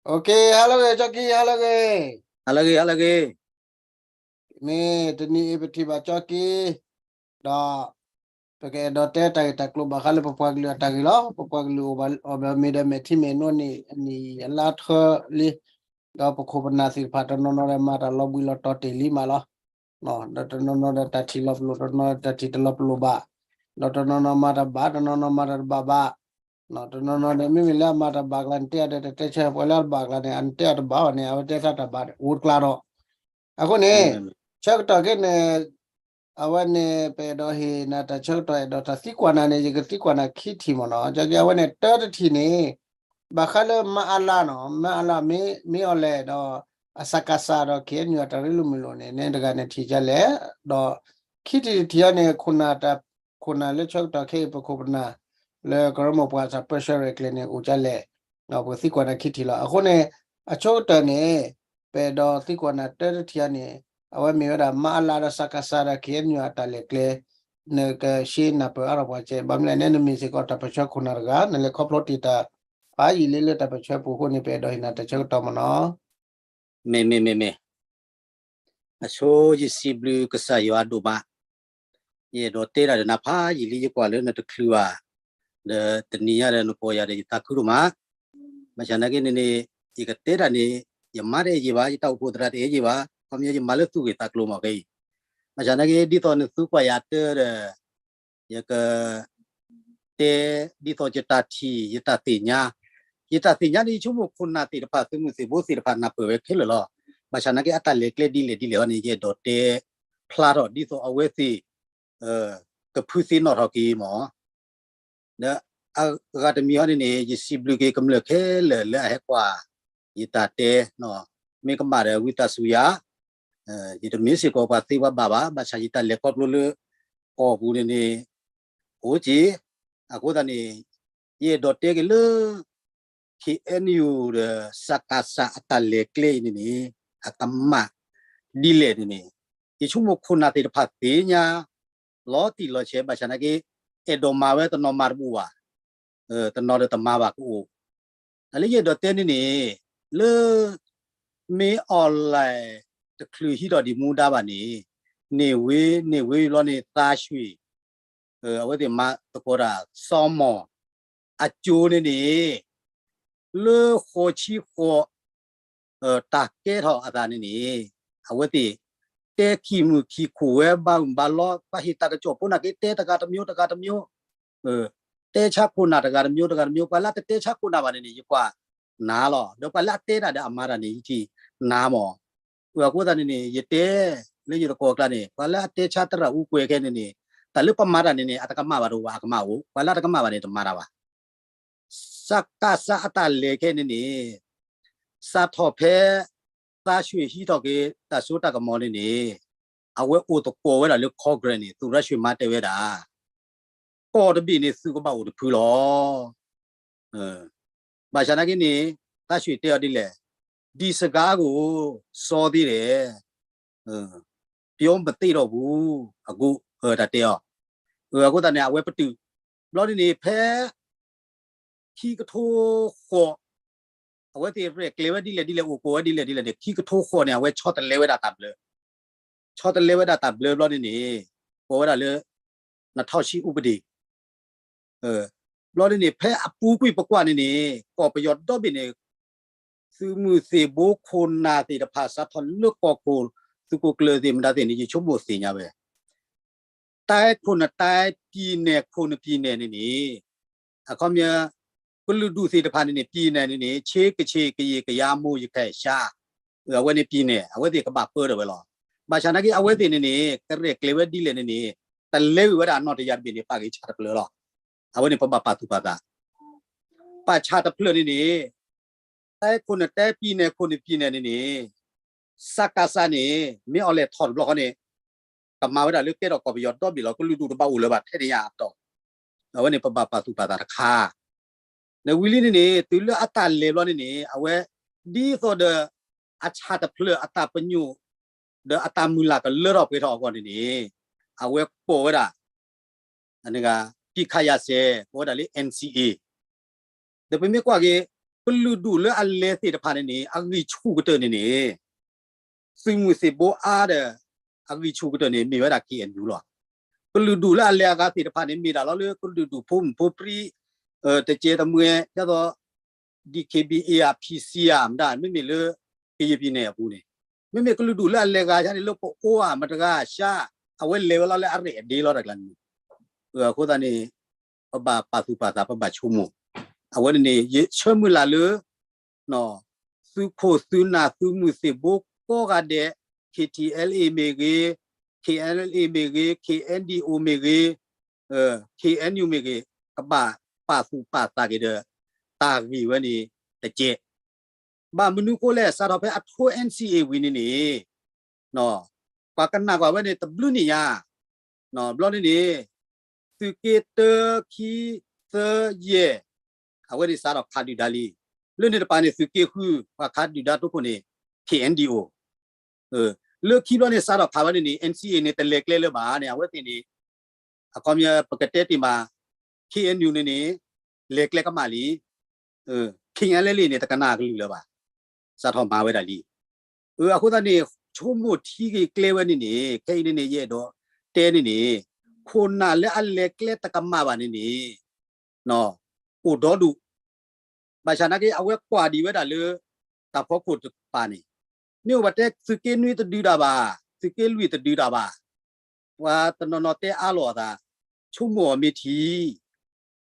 ဟါလၢအဂ့ၤ ကၠီက့ ဟါလၢအဂ့ၤ, ဟါလၢအဂ့ၤ, ဟါလၢအဂ့ၤ, မ့ၢ်တနံၤအံၤပထံၣ်ဘၣ်ကၠီက့, ဒီး ပကအဲၣ်ဒိးတဲတၢ်ဂ့ၢ်တၢ်ကျိၤဘၣ်ဃးလၢပပှၤကလုာ်အတၢ်ဂ့ၢ်လီၤ. ပပှၤကလုာ်အိၣ်ဘၣ်အီၤဘၣ်မ့ၢ်ဒီးမဲာ်ထံမဲာ်နိန့ၣ် အနံၣ်အလါထၢလံ, ဒီးပခိၣ်ပနၢ်သ့ၣ်တဖၣ်တနီၤနီၤဒီးမၤတၢ်လီၤဘှံးလီၤတီၤတ့ၢ်လံမးလီၤ. ဒီးတနီၤနီၤဒီးတၢ်ထံၣ်လီၤပလိာ် တနီၤတၢ်ထံၣ်တလီၤပလိာ်ဘၣ်, ဒီးတနီၤနီၤမၤတၢ်ဘၣ် တနီၤနီၤမၤတၢ်တဘၣ်ဘၣ်, တနီၤနီၤဒီးမ့မ့ၢ်လၢအမၤတၢ်ဘၣ်ကျါန့ၣ် တဲအီၤဒီးတတဲဆၢ ပှၤလၢအတဘၣ်ကျါန့ၣ် အတဲအီၤတဘၣ်ဘၣ်န့ၣ် အဝဲတဲသးတၢ်ဘၣ်အိၣ်တကျါဒီး အဃိန့ၣ် ဆၢကတီၢ်ခဲအံၤန့ၣ် အဝဲန့ၣ် ပအဲၣ်ဒိးဟ့ၣ်နၤတၢ်ဆၢကတီၢ် အဲၣ်ဒိးတၢ်သံကွၢ်နၤန့ၣ် ယကသံကွၢ်နၤခံထံၣ်မ့ၢ်နီၤ. ကၠီက့ အဝဲန့ၣ်တၢတထံၣ်န့ၣ် ဘၣ်ဃးလၢမအလနီၤ မအလမ့ၢ်အီၤလဲၣ်ဒီး အစကစဒီး ခ့ၣ်အဲၣ်ယူၣ် အတၢ်ရ့လိာ်မုာ်လိာ်န့ၣ် နဲတဂၤန့ၣ်ထံၣ်ဒ်လဲၣ်, ဒီးခံထံၣ်တထံၣ်အံၤန့ၣ် ခိၣ်နၢ်တၢ် ခိၣ်နၢ်လၢဆၢကတီၢ်ခဲအံၤ ပခိၣ်ပနၢ် လၢကရၢမိၢ်ပှၢ်တၢ်ပၢဆှၢရဲၣ်ကျဲၤန့ၣ် အိၣ်ဒ်လဲၣ်, ပကသံကွၢ်နၤခံထံၣ်လီၤ. အဃိန့ၣ် အဆိကတၢၢ်န့ၣ် ပအဲၣ်ဒိးသံကွၢ်နၤတၢတထံၣ်အံၤန့ၣ် အဝဲမ့ၢ်ဝဲဒၣ် မအလဒီး စကစဒီး ခ့ၣ်အဲၣ်ယူၣ် အတၢ်လဲၤကျဲ နကရှဲနၢ်ပၢၢ်အါထီၣ်ပှၤကဲ ဘၣ်မနုၤလဲၣ်န့ၣ် နမ့ၢ်စ့ၢ်ကီးတၢ်ပၢဆှၢခိၣ်နၢ်တဂၤ နလဲၤခီဖျိတ့ၢ်တၢ်ဖးယံာ်လံလၢတၢ်ပၢဆှၢပူၤအဃိန့ၣ် ပအဲၣ်ဒိးဟ့ၣ်နၤတၢ်ဆၢကတီၢ်မ့ၢ်နီၤ. မ့ၢ်မ့ၢ်မ့ၢ်မ့ၢ် အဆိယစံးဘျုးကစၢ်ယွၤဒိၣ်မး, ယအဲၣ်ဒိးတဲတၢ်ဒီးနၤဖးယံာ်လံ ယကွၢ်လၢနတချုးဘၣ်, ဒီးတနံၤညါဒီးနကိးယၤဒီးယသးခုဒိၣ်မး, ဘၣ်ဆၣ်နာ်က့န့ၣ်န့ၣ် ယကတဲတၢ်န့ၣ် ယမါတအဲၣ်ယဲဘၣ် ယတၢ်အိၣ်ဖှိၣ်သရၣ်တအဲၣ်ယဲဘၣ် ခီပညီယမၤလၢသူၣ်ဂ့ၢ်သးကျိၤမ့ၢ်ဂ့ၤ, ဘၣ်ဆၣ်နာ်က့ ဒ်သိးနသံကွၢ်ယၤတၢ်ဒီး ယက တဲဒ်သိးယတၢ်ထံၣ် ယတၢ်သ့ၣ်ညါ, ယတၢ်သ့ၣ်ညါန့ၣ် ယဆိကမိၣ်ခိၣ်နၢ်သ့ၣ်တဖၣ် သုးမုၢ်သံၣ်ဘိသ့ၣ်တဖၣ်နၢ်ပၢၢ်ဝဲခဲလၢာ်လီၤ. ဘၣ်ဆၣ်နာ်က့ အတၢ်လဲၤကျဲဒ်လဲၣ်ဒ်လဲၣ်အီၤန့ၣ် ယအဲၣ်ဒိးတဲဖျါထီၣ်ဒ်သိးအဝဲသ့ၣ် ကဖုသ့ၣ်နီၣ်ထီၣ်က့ၤမ့ၢ် ဒီးအဂၤတမံၤအီၤန့ၣ်န့ၣ် ယစံးဘျုးက့ၤကမျၢၢ်ခဲလၢာ်လၢအဟဲကွၢ်ယတၢ်တဲ, မ့ၢ်ကမၣ်ဒီးဝံသးစူၤယၤ, ယတမ့ၢ်စ့ၢ်ကီးပှၤသ့ပှၤဘၣ်ဘၣ်, ဘၣ်ဆၣ်ယတၢ်လဲၤခီဖျိလၢကီၢ်ပူၤန့ၣ်န့ၣ် အိၣ်က့ၤ, အဃိသတးန့ၣ် ယအဲၣ်ဒိးတဲက့ၤလၢ ခ့ၣ်အဲၣ်ယူၣ် ဒီး စကစ အတၢ်လဲၤကျဲအံၤန့ၣ်န့ၣ် အကမၣ်ဒ်လဲၣ်န့ၣ်န့ၣ် ယဆိကမိၣ်ခိၣ်နၢ်သ့ၣ်တဖၣ်သ့ၣ်ညါ လီၤတံၢ်လီၤဆဲး ဘၣ်ဆၣ်နာ်က့ အဲၣ်ဒိးမၤဝဲတနီၤမၤတဘူၣ်ဘၣ်, တနီၤဒီးတမၤဘၣ်ကအိၣ်, တၢ်လၢယအဲၣ်ဒိးတဲန့ၣ်န့ၣ် လၢ မ့ၢ်အီၣ်လဲၣ် တချုးဟံးထီၣ်ဒံးမူဒါဘၣ်န့ၣ် န့ၢ်ဝ့ န့ၢ်ဝ့ဘျီန့ၣ် သါရွှ့ၣ် အဝဲသ့ၣ်မၤသကိးတၢ် စီၤမီၢ် အကၠိန့ၣ်န့ၣ် လၢဃိးဆံဃိး တၢ်ကဲထီၣ်အသးန့ၣ်န့ၣ် အဝဲသ့ၣ် တဲခံမုၢ်ခံခိၣ်ဝဲ ဘၣ်မုၢ်ဘၣ်လီၤ ဘၣ်ဟ့ၣ်တၢ်တကၠီၣ်ဖိနာ်က့ တဲတဂၤတမျိုး တဂၤတမျိုး တဲဆါခိၣ်နၢ်တဂၤတမျိုး တဂၤတမျိုး ပှၤလၢအတတဲဆါခိၣ်နၢ်ဘၣ်န့ၣ်န့ၣ် ယကွၢ်နၤလီၤ ဒီးပှၤလၢအတဲတၢ်ဒီးအမၤတၢ်န့ၣ် ယထံၣ်နၤမီၢ် အဃိသတးန့ၣ်န့ၣ် ယတဲလၢယတကိးအကျါန့ၣ် ပှၤလၢအတဲဆါသရၣ်အူကွဲခဲန့ၣ်န့ၣ် တၢ်လၢပမၤတၢ်န့ၣ်န့ၣ် အတကမၣ်ဘၣ်တအိၣ်ဘၣ် အကမၣ်အိၣ် ပှၤလၢအတကမၣ်ဘၣ်န့ၣ် တမၤတၢ်ဘၣ် စကစ အတၢ်လဲၤခဲန့ၣ်န့ၣ် စးထီၣ်ဖဲ သါရွှ့ၣ်ဟံးထီၣ်က့ၤ တၢ်စိတၢ်ကမီၤန့ၣ်န့ၣ် အဝဲအိၣ်သကိးဝဲဒၣ်လၢ Congress န့ၣ် သုးရၢၡွ့ၣ်မါတဲဝဲဒၣ် ကီၢ်တဘ့ၣ်န့ၣ် သုးကဘၣ်အိၣ်တဖုလီၤ. ဘၣ်ဆၣ်နာ်က့န့ၣ် သါရွှ့ၣ်တဲအီၤဒ်လဲၣ်, ဒီစကားကို စောသေးတယ်, ပြောမသင့်တော့ဘူး, အဃိ တၢ်တဲအီၤ, အဃိသတးန့ၣ် အဝဲပတုာ်, ဘျီန့ၣ်န့ၣ် ဖဲ ခံကထိဃိး, အဝဲသ့ၣ်ရဲၣ်ကျဲၤဝဲဒ်လဲၣ်ဒ်လဲၣ် အိၣ်ကိးဝဲဒ်လဲၣ်ဒ်လဲၣ်န့ၣ် ခံကထိဃိးန့ၣ် အဝဲဆီတလဲဝဲဒၣ်တၢ်ဘျၢ, ဆီတလဲဝဲဒၣ်တၢ်ဘျၢဘျီန့ၣ်န့ၣ် ကိးဝဲဒၣ်လၢ နထီၣ်ဆံအူပဒံၣ် ဘျီန့ၣ်န့ၣ် ဖဲအပူၤကွံာ်ပကွၢ်န့ၣ်န့ၣ် ကီၢ်ပယီၤဒီဘ့ၣ်န့ၣ် သုးမုၢ်သ့ၣ်ဘိခိၣ်နၢ်သ့ၣ်တဖၣ် စးထီၣ်လၢကီၢ်ခိၣ် သုးခိၣ်ကျၢၢ်သ့ၣ်မတၤသ့ၣ်န့ၣ် ယဆိကမိၣ်သ့ၣ်ညါဝဲ တိုင်းခုနစ်တိုင်း ပြည်နယ်ခုနစ်ပြည်နယ်န့ၣ်န့ၣ် အခီပညီ ကလုာ်ဒူၣ်သ့ၣ်တဖၣ်န့ၣ်န့ၣ် ပြည်နယ်န့ၣ်န့ၣ် ချင်း ကချင် ကရင် ကယား မွန် ရခိုင် ရှမ်း အဝဲန့ၣ် ပြည်နယ် အဝဲသ့ၣ်ကဘၣ်ပၢထီၣ်ဝဲလီၤ. ဘၣ်ဆၣ်နာ်က့ အဝဲသ့ၣ်န့ၣ်န့ၣ် ကရဲၣ်ကျဲၤဝဲဒ်လဲၣ်န့ၣ်န့ၣ် တလဲၤဝံၤဝဲဒၣ်အနီၢ်တယၢ်တဘ့ၣ်န့ၣ် ပာ်က့ၤဆၣ်တဖျၢၣ်လီၤ. အဝဲန့ၣ်ပဘၣ်ပာ်သူၣ်ပာ်သး ပာ်ဆၣ်တဖျၢၣ်န့ၣ်န့ၣ် တိုင်းခုနစ်တိုင်း ပြည်နယ်ခုနစ်ပြည်နယ်န့ၣ်န့ၣ် စကစ န့ၣ် မ့ၢ်အီၤလဲၣ်ထီၣ်တဘျီဃီန့ၣ် ကမၤဝဲဒၣ်လၢကဲထီၣ်ကီၢ်ပယီၤဒီဘ့ၣ်လီၤ. ကလုာ်ဒူၣ်တဘၣ်အိၣ်လၢၤဘၣ်ထဲန့ၣ်ယါအတီၢ် အဝဲန့ၣ်ပဘၣ်ပာ်သူၣ်ပာ်သးတခါ နဝံၤလံန့ၣ်န့ၣ် တုၤလၢအတၢ်လဲၤဘျီန့ၣ်န့ၣ် အဝဲ ဒ်သိးဒီး အဆၣ်တဖျၢၣ်အတၢ်ပညိၣ် ဒီးအတၢ်မုၢ်လၢ်ကလၢထီၣ်ပှဲၤထီၣ်အဂီၢ်န့ၣ်န့ၣ် အဝဲကိးဝဲဒၣ် အန့ၣ် ပစ်ခတ်ရပ်စဲ ကိးဝဲဒၣ်လၢ NCA ဒီးပမ့ၢ်ကွၢ်က့ၤ ကလုာ်ဒူၣ်လၢအလဲၤသ့ၣ်တဖၣ်န့ၣ်န့ၣ် အဂံၢ်ဆူၣ်ကတၢၢ်န့ၣ်န့ၣ် သုးမုၢ်သ့ၣ်ဘိအါဒီး အဂံၢ်ဆူၣ်ကတၢၢ်န့ၣ် မ့ၢ်ဝဲဒၣ် K N U လီၤ. ကလုာ်ဒူၣ်လၢအလဲၤအဂၤသ့ၣ်တဖၣ်န့ၣ် မ့ၢ်ဒၣ်လီၤလၢကလုာ်ဒူၣ်ဖိမုၣ်ဖိပြံ တကဲတမှဲ ဒ်သိး D K B A အ P C အမတၤ မ့မ့ၢ်လၢ ကယဲၢ်ပံၤနဲၣ်အပူၤန့ၣ် မ့မ့ၢ်ကလုာ်ဒူၣ်လၢအလဲၤဂၤဆါန့ၣ် လၢပအိၣ်အမတဂၤအရှါ အဝဲလဲၤဝဲလီၤလၢအရဲၣ်အဒ့လီၤတၢ်ကျါန့ၣ် အဃိသတးန့ၣ် ပဘၣ်ပာ်သူၣ်ပာ်သး ပဘၣ်ဆိကမိၣ် အဝဲန့ၣ်န့ၣ် ယဆၢမုၢ်လၢ်လၢ သုးခိၣ်သုးနၢ်သုးမုၢ်သ့ၣ်ဘိကိးဂၤဒဲး K T L A မ့ၢ်ဂ့ၤ K N L A မ့ၢ်ဂ့ၤ K N D O မ့ၢ်ဂ့ၤ K N U မ့ၢ်ဂ့ၤ ကဘၣ်ပာ်သူၣ်ပာ်သးက့ၤဒီး တၢ်ဂ့ၢ်ဝဲန့ၣ်တကဲး ဘၣ်မနုၤဃိလဲၣ် စးထီၣ်ဖဲအထိ N C A ဝံၤန့ၣ်န့ၣ် ပှၤကနၣ်ကွၢ်ဝဲန့ၣ် တဘျုးနံၣ်ညါ ဘျီန့ၣ်န့ၣ် သုးက့တၢ ခံ သၢ ယဲၢ် အဝဲန့ၣ်စးထီၣ်ခးဒုၣ်ဒါလံ. လၢန့ၣ်တပၤန့ၣ် သုးက့ဃု ပှၤခးဒုၣ်ဒါတိခိၣ်န့ၣ် K N D O လၢခံဘျီန့ၣ် စးထီၣ်ခးဝဲန့ၣ်န့ၣ် N C A န့ၣ် တလဲၤကျဲလၢၤဘၣ်န့ၣ် အဝဲသ့ၣ်န့ၣ် အခီပညီ ပကတဲတ့ၢ်မး K N U န့ၣ်န့ၣ် လဲၤကျဲကမၣ်လံ K N L A န့ၣ် တကနၣ်ကလုၢ်လၢၤဘၣ် စးထီၣ်မၤဝဲဒၣ်လံ. အဃိသတးန့ၣ် ဆိကမိၣ်ထံဂ့ၢ်ကျဲဝဲန့ၣ်န့ၣ် ခဲအံၤန့ၣ်န့ၣ် ယအဲၣ်ဒိးတဲန့ၣ်န့ၣ် ခိၣ်နၢ်လၢအလဲၤကျဲတကမၣ်ဘၣ်န့ၣ်န့ၣ် အိၣ်ဒီဒူၣ် ဘၣ်ဆၣ်နာ်က့ အဝဲကွၢ်ဒံးဝဲဒၣ်လၢ တၢ်ဖီခိၣ်တကပၤန့ၣ် မ့ၢ်အိၣ်ဘၣ်တဲ သုးက့နွံတဒုးတၢ်ဘၣ်, သုးက့လွံၢ်တဒုးတၢ်ဘၣ်, ပှၤတနီၤနီၤတဲအါလီၤအသး ဆိကမိၣ်အီၤမ့ၢ်ထံ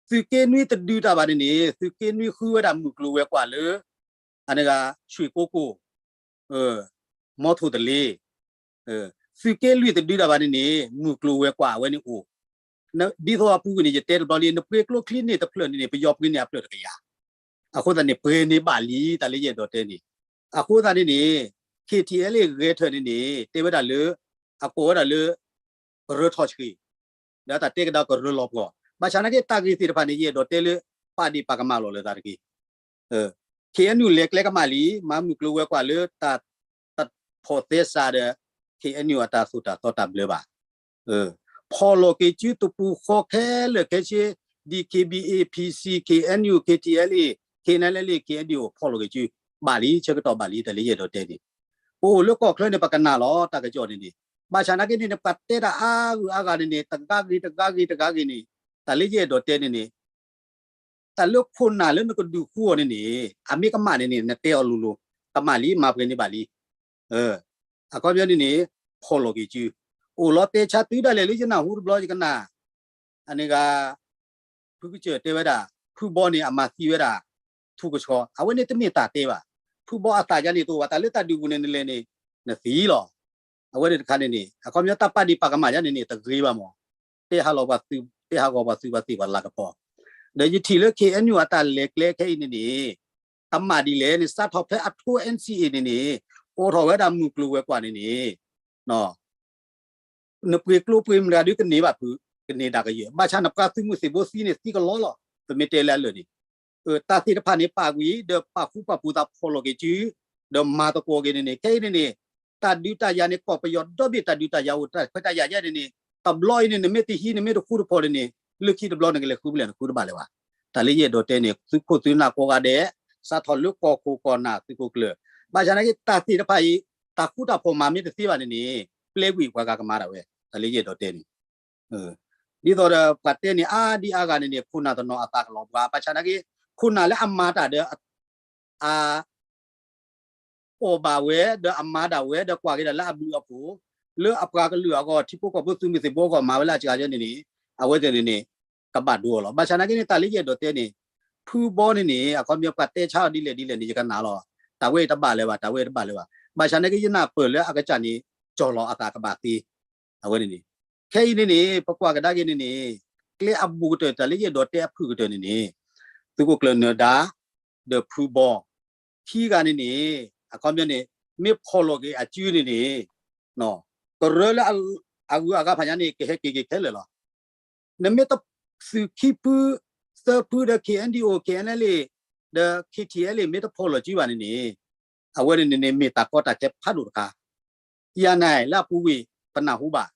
သုးက့နွံတဒုးတၢ်ဘၣ်န့ၣ်န့ၣ် သုးက့နွံဃုဝဲဒၣ်မုၢ်ကျိၤဝဲၤကွာ်လၢ အန့ၣ်ဂၤ ဆွ့ၣ်ကိကိၣ် မီထိၣ်တလ့ သုးက့လွံၢ်တဒုးတၢ်ဘၣ်န့ၣ်န့ၣ် မုၢ်ကျိၤဝဲၤကွာ်အဝဲန့ၣ်အိၣ်, ဒ်သိးအပူၤကွံာ်န့ၣ် ယတဲတဘျီလံ နပှ့ၤကျိချံန့ၣ်တဖျၢၣ်န့ၣ်န့ၣ် ပယီၤပှ့ၤန့ၢ်အဖျၢၣ်တကယၤ, အဃိသတးန့ၣ် ပှ့ၤန့ၢ်ဘၣ်လံ တၢ်လၢယအဲၣ်ဒိးတဲန့ၣ်, အဃိသတးန့ၣ်န့ၣ် K T L A ဂဲၤထၢၣ်န့ၣ်န့ၣ် တဲဝဲဒၣ်လၢ အကိးဝဲဒၣ်လၢ ကရၢထီၣ်ဆှံ ဒီးတၢ်တဲကဒီးကရၢလီၤပှီၢ်, ဘၣ်ဆၣ်နာ်က့ တၢ်ဂ့ၢ်သ့ၣ်တဖၣ်န့ၣ် ယအဲၣ်ဒိးတဲလၢ ပာ်ဒ့ၣ်ပာ်ကမၣ်လီၤလၢသးတက့ၢ်. K N U လဲၤကျဲကမၣ်လံ, မၤမုၢ်ကျိၤဝဲၤကွာ်လၢတၢ် တၢ်ဖီၣ်သဲစးဒီး K N U အတၢ်သိၣ်တၢ်သီတၢ်ဘျၢဘၣ်. ဖီၣ်လီၤက့ၤစုတပူၤဃီခဲလၢာ်ခဲဆ့, D K B A, P C, K N U, K T L A, K N L A, K N D O ဖီၣ်လီၤက့ၤစု, ဘၣ်လံ ဆၢကတီၢ်ဘၣ်လံ တၢ်လၢယအဲၣ်ဒိးတဲန့ၣ်, ပအိၣ်လၢကီၢ်ချၢန့ၣ် ပကနၣ်လီၤ တၢ်ကစီၣ်န့ၣ်န့ၣ်, ဘၣ်ဆၣ်နာ်က့န့ၣ် ပှၤတဲတၢ်အါဂုၤအါဂၤန့ၣ်န့ၣ် တဂၤဂ့ၤတဂၤဂ့ၤတဂၤဂ့ၤန့ၣ်, တၢ်လၢယအဲၣ်ဒိးတဲန့ၣ်န့ၣ် တၢ်လၢခိၣ်နၢ်လၢနကဒုးဃူအီၤန့ၣ်န့ၣ် အမ့ၢ်ကမၣ်န့ၣ်န့ၣ် နတဲအီၤလိၤလိၤ, ကမၣ်လံ မၤပှဲၤန့ၢ်ဘၣ်လံ. အခီပညီန့ၣ်န့ၣ် ဖီၣ်လီၤက့ၤစု, အိၣ်လီၤတဲဆါတုၤဒၣ်လဲာ်လၢယနၢ်ဟူတဘျီယကနၣ်, အန့ၣ်ဂၤ ဖုကစၢၢ်တဲဝဲဒၣ် ဖုဘီန့ၣ် အမၤသံဝဲဒၣ် ထူကဆှီ, အဝဲန့ၣ်တမ့ၢ်တၢ်တဲဘၣ်, ဖုဘီအသးယါန့ၣ်တအိၣ်ဘၣ် တၢ်လၢတၢ်ဒုးပူၤန့ၣ်နလဲၤန့ၣ် နသံလီၤ. အဝဲန့ၣ်တခါန့ၣ်န့ၣ် အခီပညီတၢ်ပာ်ဒ့ၣ်ပာ်ကမၣ်ယါန့ၣ်န့ၣ် တဂ့ၤဘၣ်မး, တဲဟးဂီၤပှၤသုးပှၤသ့ၣ်ပှၤလၤကပီၤ, ဒီးယထံၣ်လၢ K N U အတၢ်လဲၤကျဲခဲအံၤန့ၣ်န့ၣ် ကမၣ်ဒ်လဲၣ်န့ၣ် စးထီၣ်ဖဲအထိ N C A န့ၣ်န့ၣ် အိးထီၣ်ဝဲဒၣ်မုၢ်ကျိၤဝဲၤကွာ်န့ၣ်န့ၣ် နပှ့ၤကျိပှ့ၤမတၤဒုကန့ၢ်ဘၣ်ဖုး, ကန့ၢ်ဒၣ်ကယဲၢ်, ဘၣ်ဆၣ်နပှၤသုးမုၢ်သံၣ်ဘိသံန့ၣ်သံကလီလီၤ, ပမ့ၢ်တဲလၢအလၢာ်န့ၣ်, တၢ်သ့ၣ်တဖၣ်န့ၣ် ပာ်ကွံာ် ဒီးပာ်ဃူပာ်ဖိးသးဖီၣ်လီၤက့ၤစု, ဒီးမၤသကိးက့ၤန့ၣ်န့ၣ်, ခဲအံၤန့ၣ်န့ၣ် တၢ်ဒုးတၢ်ယၤန့ၣ် ကီၢ်ပယီၤဒီဘ့ၣ်တၢ်ဒုးတၢ်ယၤအိၣ်တၢ်ခွဲးတၢ်ယာ်ယါန့ၣ်န့ၣ်, တဘျီအံၤန့ၣ် နမ့ၢ်တဟံးနမ့ၢ်တဃူတဖိးန့ၣ်န့ၣ်, လၢခံတဘျီနကလဲၤဃုဖဲလဲၣ်နဃုတဘၣ်လၢၤဘၣ်. တၢ်လၢယအဲၣ်ဒိးတဲန့ၣ် သုးခိၣ်သုးနၢ်ကိးဂၤဒဲး စးထီၣ်လၢကီၢ်ခိၣ်ကီၢ်နၢ်သုးခိၣ်ကျၢၢ်, ဘၣ်ဆၣ်နာ်က့ တၢ်သ့ၣ်တဖၣ်အံၤ တၢ်ဃူတၢ်ဖိးမၤမ့ၢ်တသ့ဘၣ်န့ၣ်န့ၣ် ပျဲကွံာ်ပှၤဂၤကမၤဒၣ်ဝဲ, တၢ်လၢယအဲၣ်ဒိးတဲန့ၣ် ဒ်သိးဒီးပှၤတဲန့ၣ် အါဒံအါဂၤန့ၣ်န့ၣ် ခိၣ်နၢ်တနီၤအသးကလီၤပှၤ, ဘၣ်ဆၣ်နာ်က့ ခိၣ်နၢ်လၢအမၤတၢ်ဒီး အ အီၣ်ဘၣ်ဝဲ ဒီးအမၤဒၣ်ဝဲ ဒီးကွၢ်က့ၤဒၣ်လၢအဘျုးအဖှိၣ် လၢအပှၤကလုာ်အဂီၢ် ထံဖိကီၢ်ဖိသုးမုၢ်သံၣ်ဘိအဂီၢ် မၤဝဲလၢအစှၤယဲန့ၣ်န့ၣ် အဝဲသ့ၣ်န့ၣ်န့ၣ် ကဘၣ်ဒိအီၤလီၤ. ဘၣ်ဆၣ်နာ်က့န့ၣ် တၢ်လၢယအဲၣ်ဒိးတဲန့ၣ် ဖုဘီန့ၣ်န့ၣ် အခီပညီပှၤတဲဆါအီၤဒ်လဲၣ်ဒ်လဲၣ်န့ၣ် ယကနၣ်လီၤ. တၢ်ဝဲအံၤတဘၣ်လၢၤဘၣ်, တၢ်ဝဲအံၤတဘၣ်လၢၤဘၣ်. ဘၣ်ဆၣ်နာ်က့ ယနၢ်ပၢၢ်လၢအကစၢ်န့ၣ် ကၠီၣ်လီၤအသးကဘၣ်သ့ အဝဲန့ၣ်န့ၣ် ခဲအံၤန့ၣ်န့ၣ် ပကွၢ်ကဒါက့ၤန့ၣ်န့ၣ် ကျဲအဘူးကတၢၢ် တၢ်လၢယအဲၣ်ဒိးတဲအဖုၣ်ကတၢၢ်န့ၣ်န့ၣ် သုးခိၣ်ကျၢၢ်နၢၤဒါ ဒီးဖုဘီ ခံဂၤန့ၣ်န့ၣ် အခီပညီန့ၣ် မ့ၢ်ဖီၣ်လီၤက့ၤအစုန့ၣ်န့ၣ် ကရၢလၢအဂုၤအဂၤဖးညါန့ၣ် ကဟဲက့ၤက့ၤခဲလၢာ်လီၤ. နမ့ၢ်တသုးခံဖု သၢဖုဒီး K N D O, K N L A ဒီး K T L A မ့ၢ်တဖီၣ်လီၤစုဘၣ်န့ၣ်န့ၣ် အဝဲန့ၣ်န့ၣ် မ့ၢ်တၢ်ကီတၢ်ခဲဖးဒိၣ်တခါ ယၤန့ၣ်လၢအပူၤကွံာ် ပနၢ်ဟူဘၣ်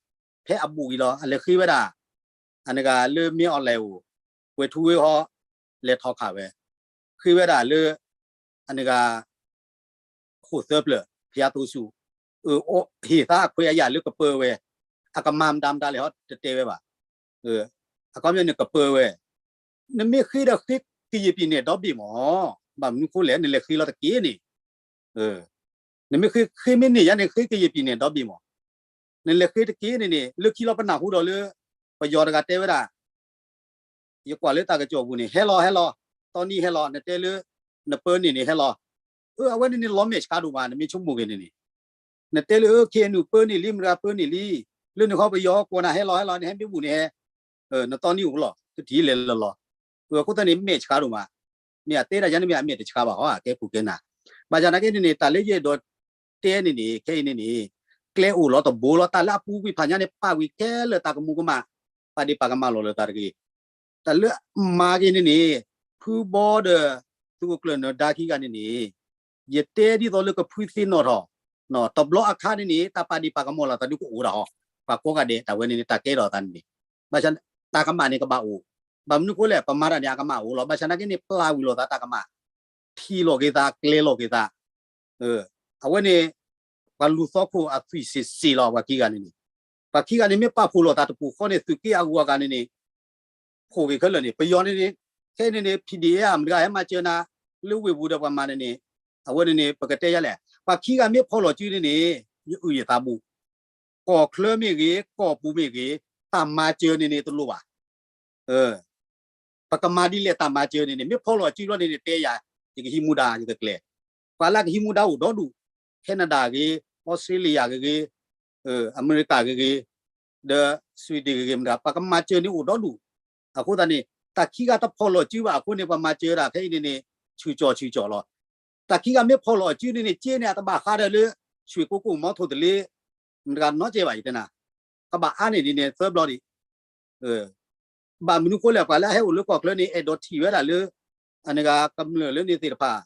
ဖဲအဘူးကံၤလီၤ အလဲၤဃ့ဝဲဒၣ် အန့ၣ်ဂၤလၢမ့ၢ်အီၤလဲၣ်အိၣ် ဝဲၤထူဝ့ဟီ လဲၤထီၣ်ခးဝဲ ဃ့ဝဲဒၣ်လၢ အန့ၣ်ဂၤ ဃိၣ်သၢဖျၢၣ် ဖၠါသိဆူၣ် ဟ့ၣ်သးအခွဲးအယာ်လၢကပၢဝဲ အကမၤမတၤမတၤလဲၣ်ဟီ တတဲဝဲဘၣ်. အခီပညီန့ၣ်ကပၢဝဲ နမ့ၢ်ဃ့ဒီးဃ့ကယဲၢ်ပံၤန့ၣ်ဒီဘ့ၣ်မး, ဘၣ်မနုၤဃိလဲၣ် နလဲၤဃ့လီၤတက့ၢ်န့ၣ် နမ့ၢ်ဃ့ ဃ့မ့ၢ်န့ၢ်ယါန့ၣ် ဃ့ကယဲၢ်ပံၤန့ၣ်ဒီဘ့ၣ်မး, နလဲၤဃ့တက့ၢ်န့ၣ်န့ၣ် လၢခံလီၤပနၢ်ဟူဒီးလၢ ပယီၤတဂၤတဲဝဲဒၣ် ယကွၢ်လၢတၢ်ကစီၣ်ပူၤန့ၣ် ဟဲလီၤဟဲလီၤ, တီနံၤဟဲလီၤ, နတဲလၢ နပၢန့ၢ်န့ၣ်ဟဲလီၤ, အၢ အဝဲန့ၣ်န့ၣ်လီၤမဲာ်ဆှးဒိၣ်မး နမ့ၢ်ဆိကမိၣ်က့ၤန့ၣ်န့ၣ် နတဲလၢ KNU ပၢန့ၢ်လံ မတၤပၢန့ၢ်လံ, လၢနဃီပယီၤကွီၢ်နၤဟဲလီၤဟဲလီၤ နဟဲမ့ၢ်ဘူၣ်န့ၣ်ဟဲ နတီနံၤအိၣ်လီၤ တထံၣ်လဲၤလီၤလီၤ, အဃိသတးန့ၣ် မဲာ်ဆှးဒိၣ်မး, မ့ၢ်အတဲဒၣ်ယါန့ၣ်မ့ၢ်အမဲာ်တဆှးဘၣ်ဟီ အကဲပူၤကဲနၤ, ဘၣ်ဆၣ်နာ်က့န့ၣ်န့ၣ် တၢ်လၢယအဲၣ်ဒိးတဲန့ၣ်န့ၣ် ခဲအံၤန့ၣ်န့ၣ် ကျဲအိၣ်လီၤတဘိလီၤ တၢ်လၢအပူၤကွံာ်ဖးညါန့ၣ် ပာ်ဝံၤခဲလၢာ်တၢ်ကမူၤကမၣ်, ပာ်ဒ့ၣ်ပာ်ကမၣ်လီၤလၢတၢ်တဂ့ၤ တၢ်လၢမၤက့ၤန့ၣ်န့ၣ် ဖုဘီဒီး သုးခိၣ်ကျၢၢ်နၢၤဒါခံဂၤန့ၣ်န့ၣ် ယတဲဒ်သိးလၢကဖုသ့ၣ်နီၣ်ထီၣ်, တဘျီအခါန့ၣ်န့ၣ် တၢ်ပာ်ဒ့ၣ်ပာ်ကမၣ်လီၤသးဒုကအိၣ်ဒၣ်ဟီ, ပှၤကိးဂၤဒဲး တၢ်ဝဲန့ၣ်န့ၣ် တၢ်ကဲထီၣ်သးန့ၣ်န့ၣ်, ဘၣ်ဆၣ် တၢ်ကမၣ်န့ၣ်ကဘၣ်အိၣ်, ဘၣ်မနုၤဃိလဲၣ် ပမၤတၢ်န့ၣ် အကမၣ်အိၣ်လီၤ, ဘၣ်ဆၣ်နာ်က့န့ၣ် ပျၢ်ဝံၤလိာ်သးတၢ်ကမၣ်, ထံၣ်လိာ်က့ၤသး ကျဲၤလိာ်က့ၤသး အဝဲန့ၣ် ပှၤလူၤသီခိၣ်အသွံၣ်စ့ၢ်စ့ၢ်လီၤ ပှၤခံဂၤန့ၣ်န့ၣ်, ပှၤခံဂၤန့ၣ် မ့ၢ်ပာ်ဖှိၣ်လိာ်သးတပူၤဃီန့ၣ် သုးက့အဂုၤအဂၤန့ၣ်န့ၣ် ဖှိၣ်က့ၤခဲလၢာ်န့ၣ် ပယီၤန့ၣ်န့ၣ်, ခဲအံၤန့ၣ်န့ၣ် PDF မတၤဂၤဟဲမၤစၢၤနၤ လၢဝ့ၢ်ပူၤဒီးပှၤမၤန့ၣ်န့ၣ်, အဝဲန့ၣ်န့ၣ် ပကတဲယါလဲၣ် ပှၤခံဂၤမ့ၢ်ဖီၣ်လီၤစုန့ၣ်န့ၣ် ယအုၣ်ယသးဘူး, ကီၢ်ချၢမ့ၢ်ဂ့ၤ ကီၢ်ပူၤမ့ၢ်ဂ့ၤ, တၢ်မၤစၢၤန့ၣ်န့ၣ်တလိၣ်ဘၣ် ပကမၤဒ်လဲၣ်တၢ်မၤစၢၤန့ၣ်န့ၣ် မ့ၢ်ဖီၣ်လီၤစုလီၤန့ၣ်န့ၣ် တဲယၤ, ယကဟံးမူဒါ ယကကျဲၤ, ပှၤလၢကဟံးမူဒါအိၣ်ဒီဒူၣ်, Canada ဂ့ၤ, Australia ဂ့ၤဂ့ၤ, အမဲရကၤဂ့ၤဂ့ၤ, ဒီး Sweden ဂ့ၤဂ့ၤမတၤ ပှၤကမၤစၢၤန့ၣ်အိၣ်ဒီဒူၣ်, အဃိသတးန့ၣ် တၢ်ခံဂၤတဖီၣ်လီၤစုဘၣ်အဃိန့ၣ် ပှၤမၤစၢၤဒၣ်ခဲအံၤန့ၣ်န့ၣ် ဆူၣ်ကၠီၣ်ဆူၣ်ကၠီၣ်လီၤ, တၢ်ခံဂၤမ့ၢ်ဖီၣ်လီၤအစုန့ၣ်န့ၣ် က့န့ၣ် အတဘၣ်ဃးဒီးလၢ ရွှေကုက္ကို မီထိၣ်သလ့ မတၤဂၤနီတစဲးဘၣ် ယတဲနၤ, ကဘၣ်အါန့ၢ်ဒ်န့ၣ်သၢဘျီဒံး ဘၣ်မနုၤဃိလဲၣ် ပှၤလၢအဟဲအိၣ်လၢကီၢ်ချၢန့ၣ် အဲၣ်ဒိးထံၣ်ဝဲဒၣ်လၢ အန့ၣ်ဂၤကမျၢၢ်လၢန့ၣ်သ့ၣ်တဖၣ်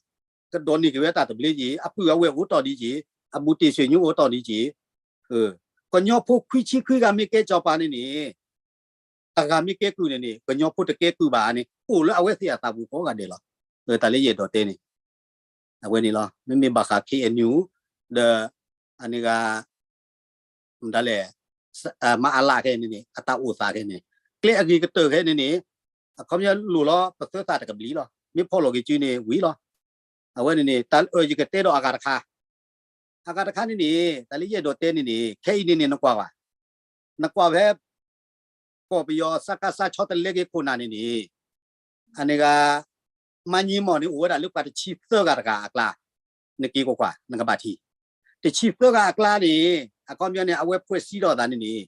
ကဒိးန့ၢ်က့ၤဝဲတၢ်သဘျ့က့ၤ, အပုၢ်အဝဲၢ်အိၣ်တီၢ်ဒံးက့ၤ, အဘူးတ့ၢ်ဆွေမျိုးအိၣ်တီၢ်ဒံးက့ၤ, ကညီဖိခွံဆံခွံဂၤမ့ၢ်ကဲစီၤပၤန့ၣ်န့ၣ် တဂၤမ့ၢ်ကဲကုၢ်န့ၣ်န့ၣ် ကညီဖိတကဲကုၢ်ဘၣ်န့ၣ် အိၣ်လၢအဝဲသ့ၣ်အသးပူၤကိးဂၤဒဲးလီၤ. တၢ်လၢယအဲၣ်ဒိးတဲန့ၣ် အဝဲန့ၣ်လီၤ. မ့မ့ၢ်ဘၣ်ဃး KNU ဒီး အန့ၣ်ဂၤ မတၤလဲၣ် မအလခဲန့ၣ်န့ၣ် အတၢ်အိၣ်သးခဲန့ၣ် ကျဲအဂ့ၤကတၢၢ်ခဲန့ၣ်န့ၣ် အခီပညီလိၣ်လီၤ ပသၢသၣ်တကဘျံးလီၤ. မ့ၢ်ဖီၣ်လီၤက့ၤစုန့ၣ်ဝံၤလီၤ. အဝဲန့ၣ်န့ၣ် တၢ်လၢယကတဲဒီးအဂၤတခါ အဂၤတခါန့ၣ်န့ၣ် တၢ်လၢယအဲၣ်ဒိးတဲန့ၣ်န့ၣ် ခဲအံၤန့ၣ်န့ၣ် နကွၢ်ဘၣ် နကွၢ်ဖဲ ကီၢ်ပယီၤ စကစ ဆီတလဲက့ၤခိၣ်နၢ်န့ၣ်န့ၣ် အန့ၣ်ဂၤ မါည့မီၢ်န့ၣ် အိၣ်ဝဲဒၣ်လၢပှၤတဆံသၢဂၤတဂၤအကျါ, နက့ၤကွၢ်ကွၢ် နကဘၣ်ထံၣ်, တဆံသၢဂၤအကျါန့ၣ် အခီပညီန့ၣ် အဝဲဖှဲးစံးထီၣ်အသးန့ၣ်န့ၣ်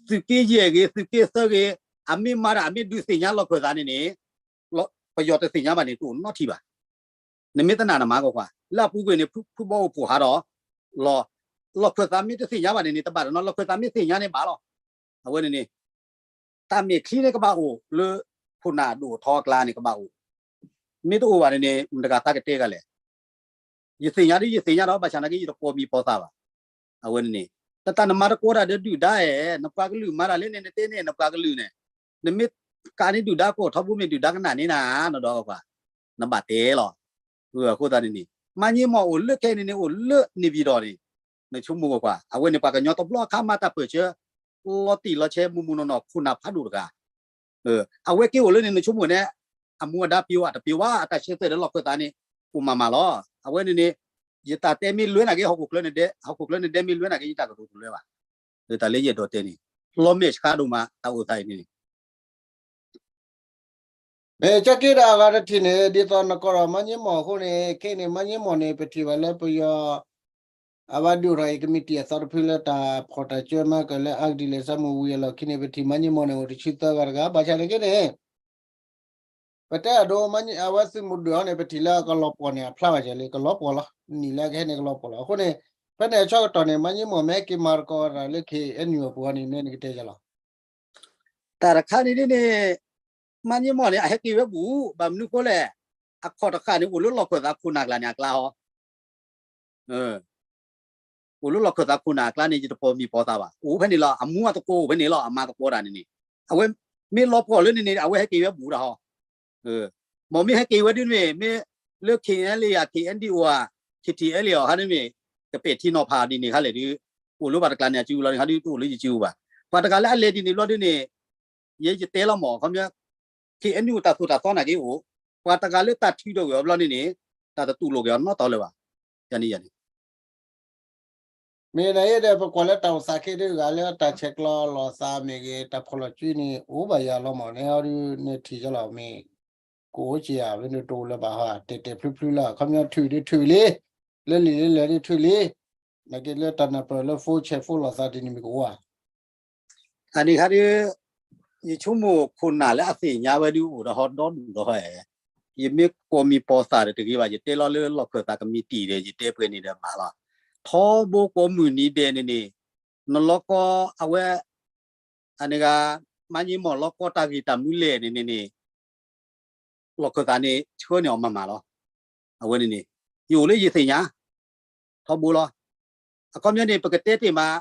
သုးက့ယဲၢ်ဂ့ၤ သုးက့သၢဂ့ၤ အမ့ၢ်မၤဒီးအမ့ၢ်ဒုးသ့ၣ်ညါလီၢ်ခၢၣ်သးန့ၣ်န့ၣ် ပယီၤတသ့ၣ်ညါဘၣ်န့ၣ် တအိၣ်နီတထံၣ်ဘၣ်. နမ့ၢ်တနာ်နမၤကွၢ်ကွၢ် လၢအပူၤကွံာ်န့ၣ် ဖုဘီအိၣ်ဖှိၣ်ဟးဒီး လီၤ, လီၢ်ခၢၣ်သးမ့ၢ်တသ့ၣ်ညါဘၣ်န့ၣ်န့ၣ် တဘၣ်တနီၤ လီၢ်ခၢၣ်သးမ့ၢ်သ့ၣ်ညါန့ၣ်ဘၣ်လီၤ. အဝဲန့ၣ်န့ၣ် တၢ်မဲာ်ချံန့ၣ်ကဘၣ်အိၣ်လၢ ခိၣ်နၢ်ဒိၣ်ထီအကျါန့ၣ်ကဘၣ်အိၣ်, မ့ၢ်တအိၣ်ဘၣ်န့ၣ်န့ၣ် မတၤဂၤသးကတဲဂၤလဲၣ် ယသ့ၣ်ညါဒ်ယသ့ၣ်ညါဒီး ဘၣ်ဆၣ်နာ်က့ ယတကိးမံၤပိာ်သးဘၣ်. အဝဲန့ၣ်န့ၣ် တၢ်တၢ်နမၤတကိးတၢ်ဒီးဒုၣ်ဒါဧါ, နပှၤကလုာ်မၤတၢ်လၢန့ၣ် နတဲန့ၣ် နပှၤကလုာ်န့ၣ်, နမ့ၢ်ကးန့ၢ်ဒုၣ်ဒါကိးထီဘိမ့ၢ်ဒုၣ်ဒါကနၣ်န့ၢ်နၤ နဒီးကွၢ်, နဘၣ်တဲလီၤ. အဃိသတးန့ၣ်န့ၣ် မါည့မီၢ်အိၣ်လၢခဲအံၤန့ၣ်န့ၣ် အိၣ်လၢန့ၣ်ပၠံၤတီၣ်န့ၣ်, နဆိကမိၣ်ကွၢ်ကွၢ် အဝဲန့ၣ်ပှၤကညီတဘျီအခါမၤတၢ်ပၢၢ်ဆၢ လီၤတံၢ်လီၤဆဲးမုၢ်မုၢ်နီၢ်နီၢ် ခိၣ်နၢ်ဖးဒိၣ်တဂၤ အဝဲက့ၤအိၣ်လၢန့ၣ် နဆိကမိၣ်န့ၣ် အမူအဒါပျိၤဝဲတပျိၤဘၣ် အတၢ်ဆၢတဲာ်လၢလီၢ်ခၢၣ်သးန့ၣ် အိၣ်မးမးလီၤ. အဝဲန့ၣ်န့ၣ် ယတၢ်တဲမ့ၢ်လွဲနၤက့ ဟီၣ်ခိၣ်ချၢန့ၣ်ဒဲး ဟီၣ်ခိၣ်ချၢန့ၣ်ဒဲးမ့ၢ်လွဲနၤက့ ယတၢ်ကတိၤတလွဲဘၣ်. တၢ်လၢယအဲၣ်ဒိးတဲန့ၣ် လီၤမဲာ်ဆှးဒိၣ်မး တၢ်အိၣ်သးအံၤန့ၣ် မ့ၢ်ကက့ၤဒၣ်အဂၤတထံၣ်န့ၣ် ဒ်သိးနကိးဒီးမါည့မီၢ်အဃိန့ၣ် ခဲအံၤန့ၣ် မါည့မီၢ်န့ၣ် ပထံၣ်ဘၣ်လၢပယီၤ အဝဲဒုးအိၣ်ထီၣ်အံၤ ကမံးတံာ်အသီတဖုလၢတၢ်ဖီၣ်တၢ်စၢမၤကၢၢ်လၢအဂ့ၢ်ဒ်လဲၣ် စၢမုၢ်ဝံၤအလီၢ်ခံန့ၣ် ပထံၣ်မါည့မီၢ်န့ၣ် အိၣ်တဆံသၢဂၤတဂၤ ဘၣ်ဆၣ်န့ၣ်က့န့ၣ် ပတဲအဒိ အဝဲသုးမုၢ်ဒိၣ်ဟီန့ၣ် ပထံၣ်လၢကလီၤပှီၢ်န့ၣ် အဖျါဘၣ်ကလဲၣ် ကလီၤပှီၢ်လီၤ. နံၣ်လၢကဟဲန့ၣ်ကလီၤပှီၢ်လီၤ. အဃိန့ၣ် ဖဲန့ၣ်အဆၢကတီၢ်န့ၣ် မါည့မီၢ်မ့ၢ်ဟဲက့ၤမၤသကိးတၢ်လၢ KNU အပူၤန့ၣ် မ့ၢ်နကတဲယၤလီၤ. တၢ်တခါန့ၣ်ဒ်န့ၣ် မါည့မီၢ်န့ၣ် အဟဲက့ၤဝဲဘူး ဘၣ်မနုၤဃိလဲၣ် အခီၣ်တဃၣ်န့ၣ် အိၣ်လၢလီၢ်ခၢၣ်သးခိၣ်နၢ်ကျါန့ၣ်အကျါဟီ အိၣ်လၢလီၢ်ခၢၣ်သးခိၣ်နၢ်အကျါန့ၣ် ယတပိာ်မံၤပိာ်သးဘၣ် အိၣ်ဖဲန့ၣ်လီၤ. အမူအသကိးအိၣ်ဖဲန့ၣ်လီၤ. အမၤသကိးတၢ်န့ၣ်န့ၣ် အဝဲမ့ၢ်လီၤပှီၢ်လၢန့ၣ်န့ၣ် အဝဲဟဲက့ၤဝဲဘူးတၢ်ဟီ မ်မ့ၢ်ဟဲက့ၤဝဲဒ်န့ၣ် မ့ၢ် လၢ K N L A ဧါ K N D O ဧါ K T L A ဧါ ခါန့ၣ်မ့ၢ် ကပဲာ်ထံနီၤဖးဒ်န့ၣ်ခါလဲၣ်ဒုး အိၣ်လၢပှၤတကျါန့ၣ် အစုလီၤန့ၣ်ခါဒုး တအိၣ်လၢယစုဘၣ်. ပှၤတဂၤလၢအလဲၤဒ်န့ၣ်ဘျီဒုးန့ၣ် ယဲယတဲလီၤမၢ် ခီပညီ K N U တၢ်သိၣ်တၢ်သီနာ်က့အိၣ်, ပှၤတဂၤလၢတၢ်ထုးထီၣ်ကွံာ်အီၤဘျီန့ၣ်န့ၣ် တၢ်တတူၢ်လိာ်က့ၤအီၤနီတဘျီလၢၤဘၣ်. ယန့ၣ်ယန့ၣ် မ့ၢ်နအဲၣ်ဒိးပကွၢ်လၢတၢ်အိၣ်သးခဲဒုးဂၤလၢတၢ်ဆဲးကျိးလီၤသးမ့ၢ်ဂ့ၤ တၢ်ဖီၣ်လီၤစုန့ၣ် အိၣ်ဘၣ်ယၤလီၤမၢ် နဟီဒုးနထံၣ်ကလီၤမ့ၢ် ကအိၣ်က့ၤဧါ မ့ၢ်နတအိၣ်လၢၤဘၣ်ဟီ တဲာ်တဲာ်ဖျုဖျုလၢ ခီပညီထုးဒုးထုးလံ, လၢလံာ်လၢလဲၢ်ဒုးထုးလံ, နာ်က့လၢတၢ်နၢ်ပၢၢ်လၢ phone ဆဲး phone လီၤသးဒ်န့ၣ်မ့ၢ်ကအိၣ်ဧါ. အန့ၣ်ခါဒုး ယဆိကမိၣ်ခိၣ်နၢ်လၢအသ့ၣ်ညါဝဲဒုးအိၣ်ဒီးဟီဒီဒူၣ်ဒီးဟီ, ယမ့ၢ်ကိးမံၤပိာ်သးဒီးတဂ့ၤဘၣ် ယတဲလီၤလၢလီၢ်ခၢၣ်သးကမံးတံာ်ဒီး ယတဲပှဲၤန့ၣ်ဒီးမၤလီၤ. ထီဘိကိးမုၢ်နံၤဒဲးန့ၣ်န့ၣ် နလီၢ်ကီအဝဲ အန့ၣ်ဂၤ မါည့မီၢ်လီၢ်ကီတၢ်ဂ့ၢ်တၢ်မူလဲၣ်န့ၣ်န့ၣ်န့ၣ် လီၢ်ခၢၣ်သးန့ၣ်ဆှၢန့ၢ်အီၤမၤမၤလီၤ. အဝဲန့ၣ်န့ၣ် ယအိၣ်လၢယသ့ၣ်ညါ ထီဘိလီၤ. အခီပညီန့ၣ် ပကတဲတ့ၢ်မး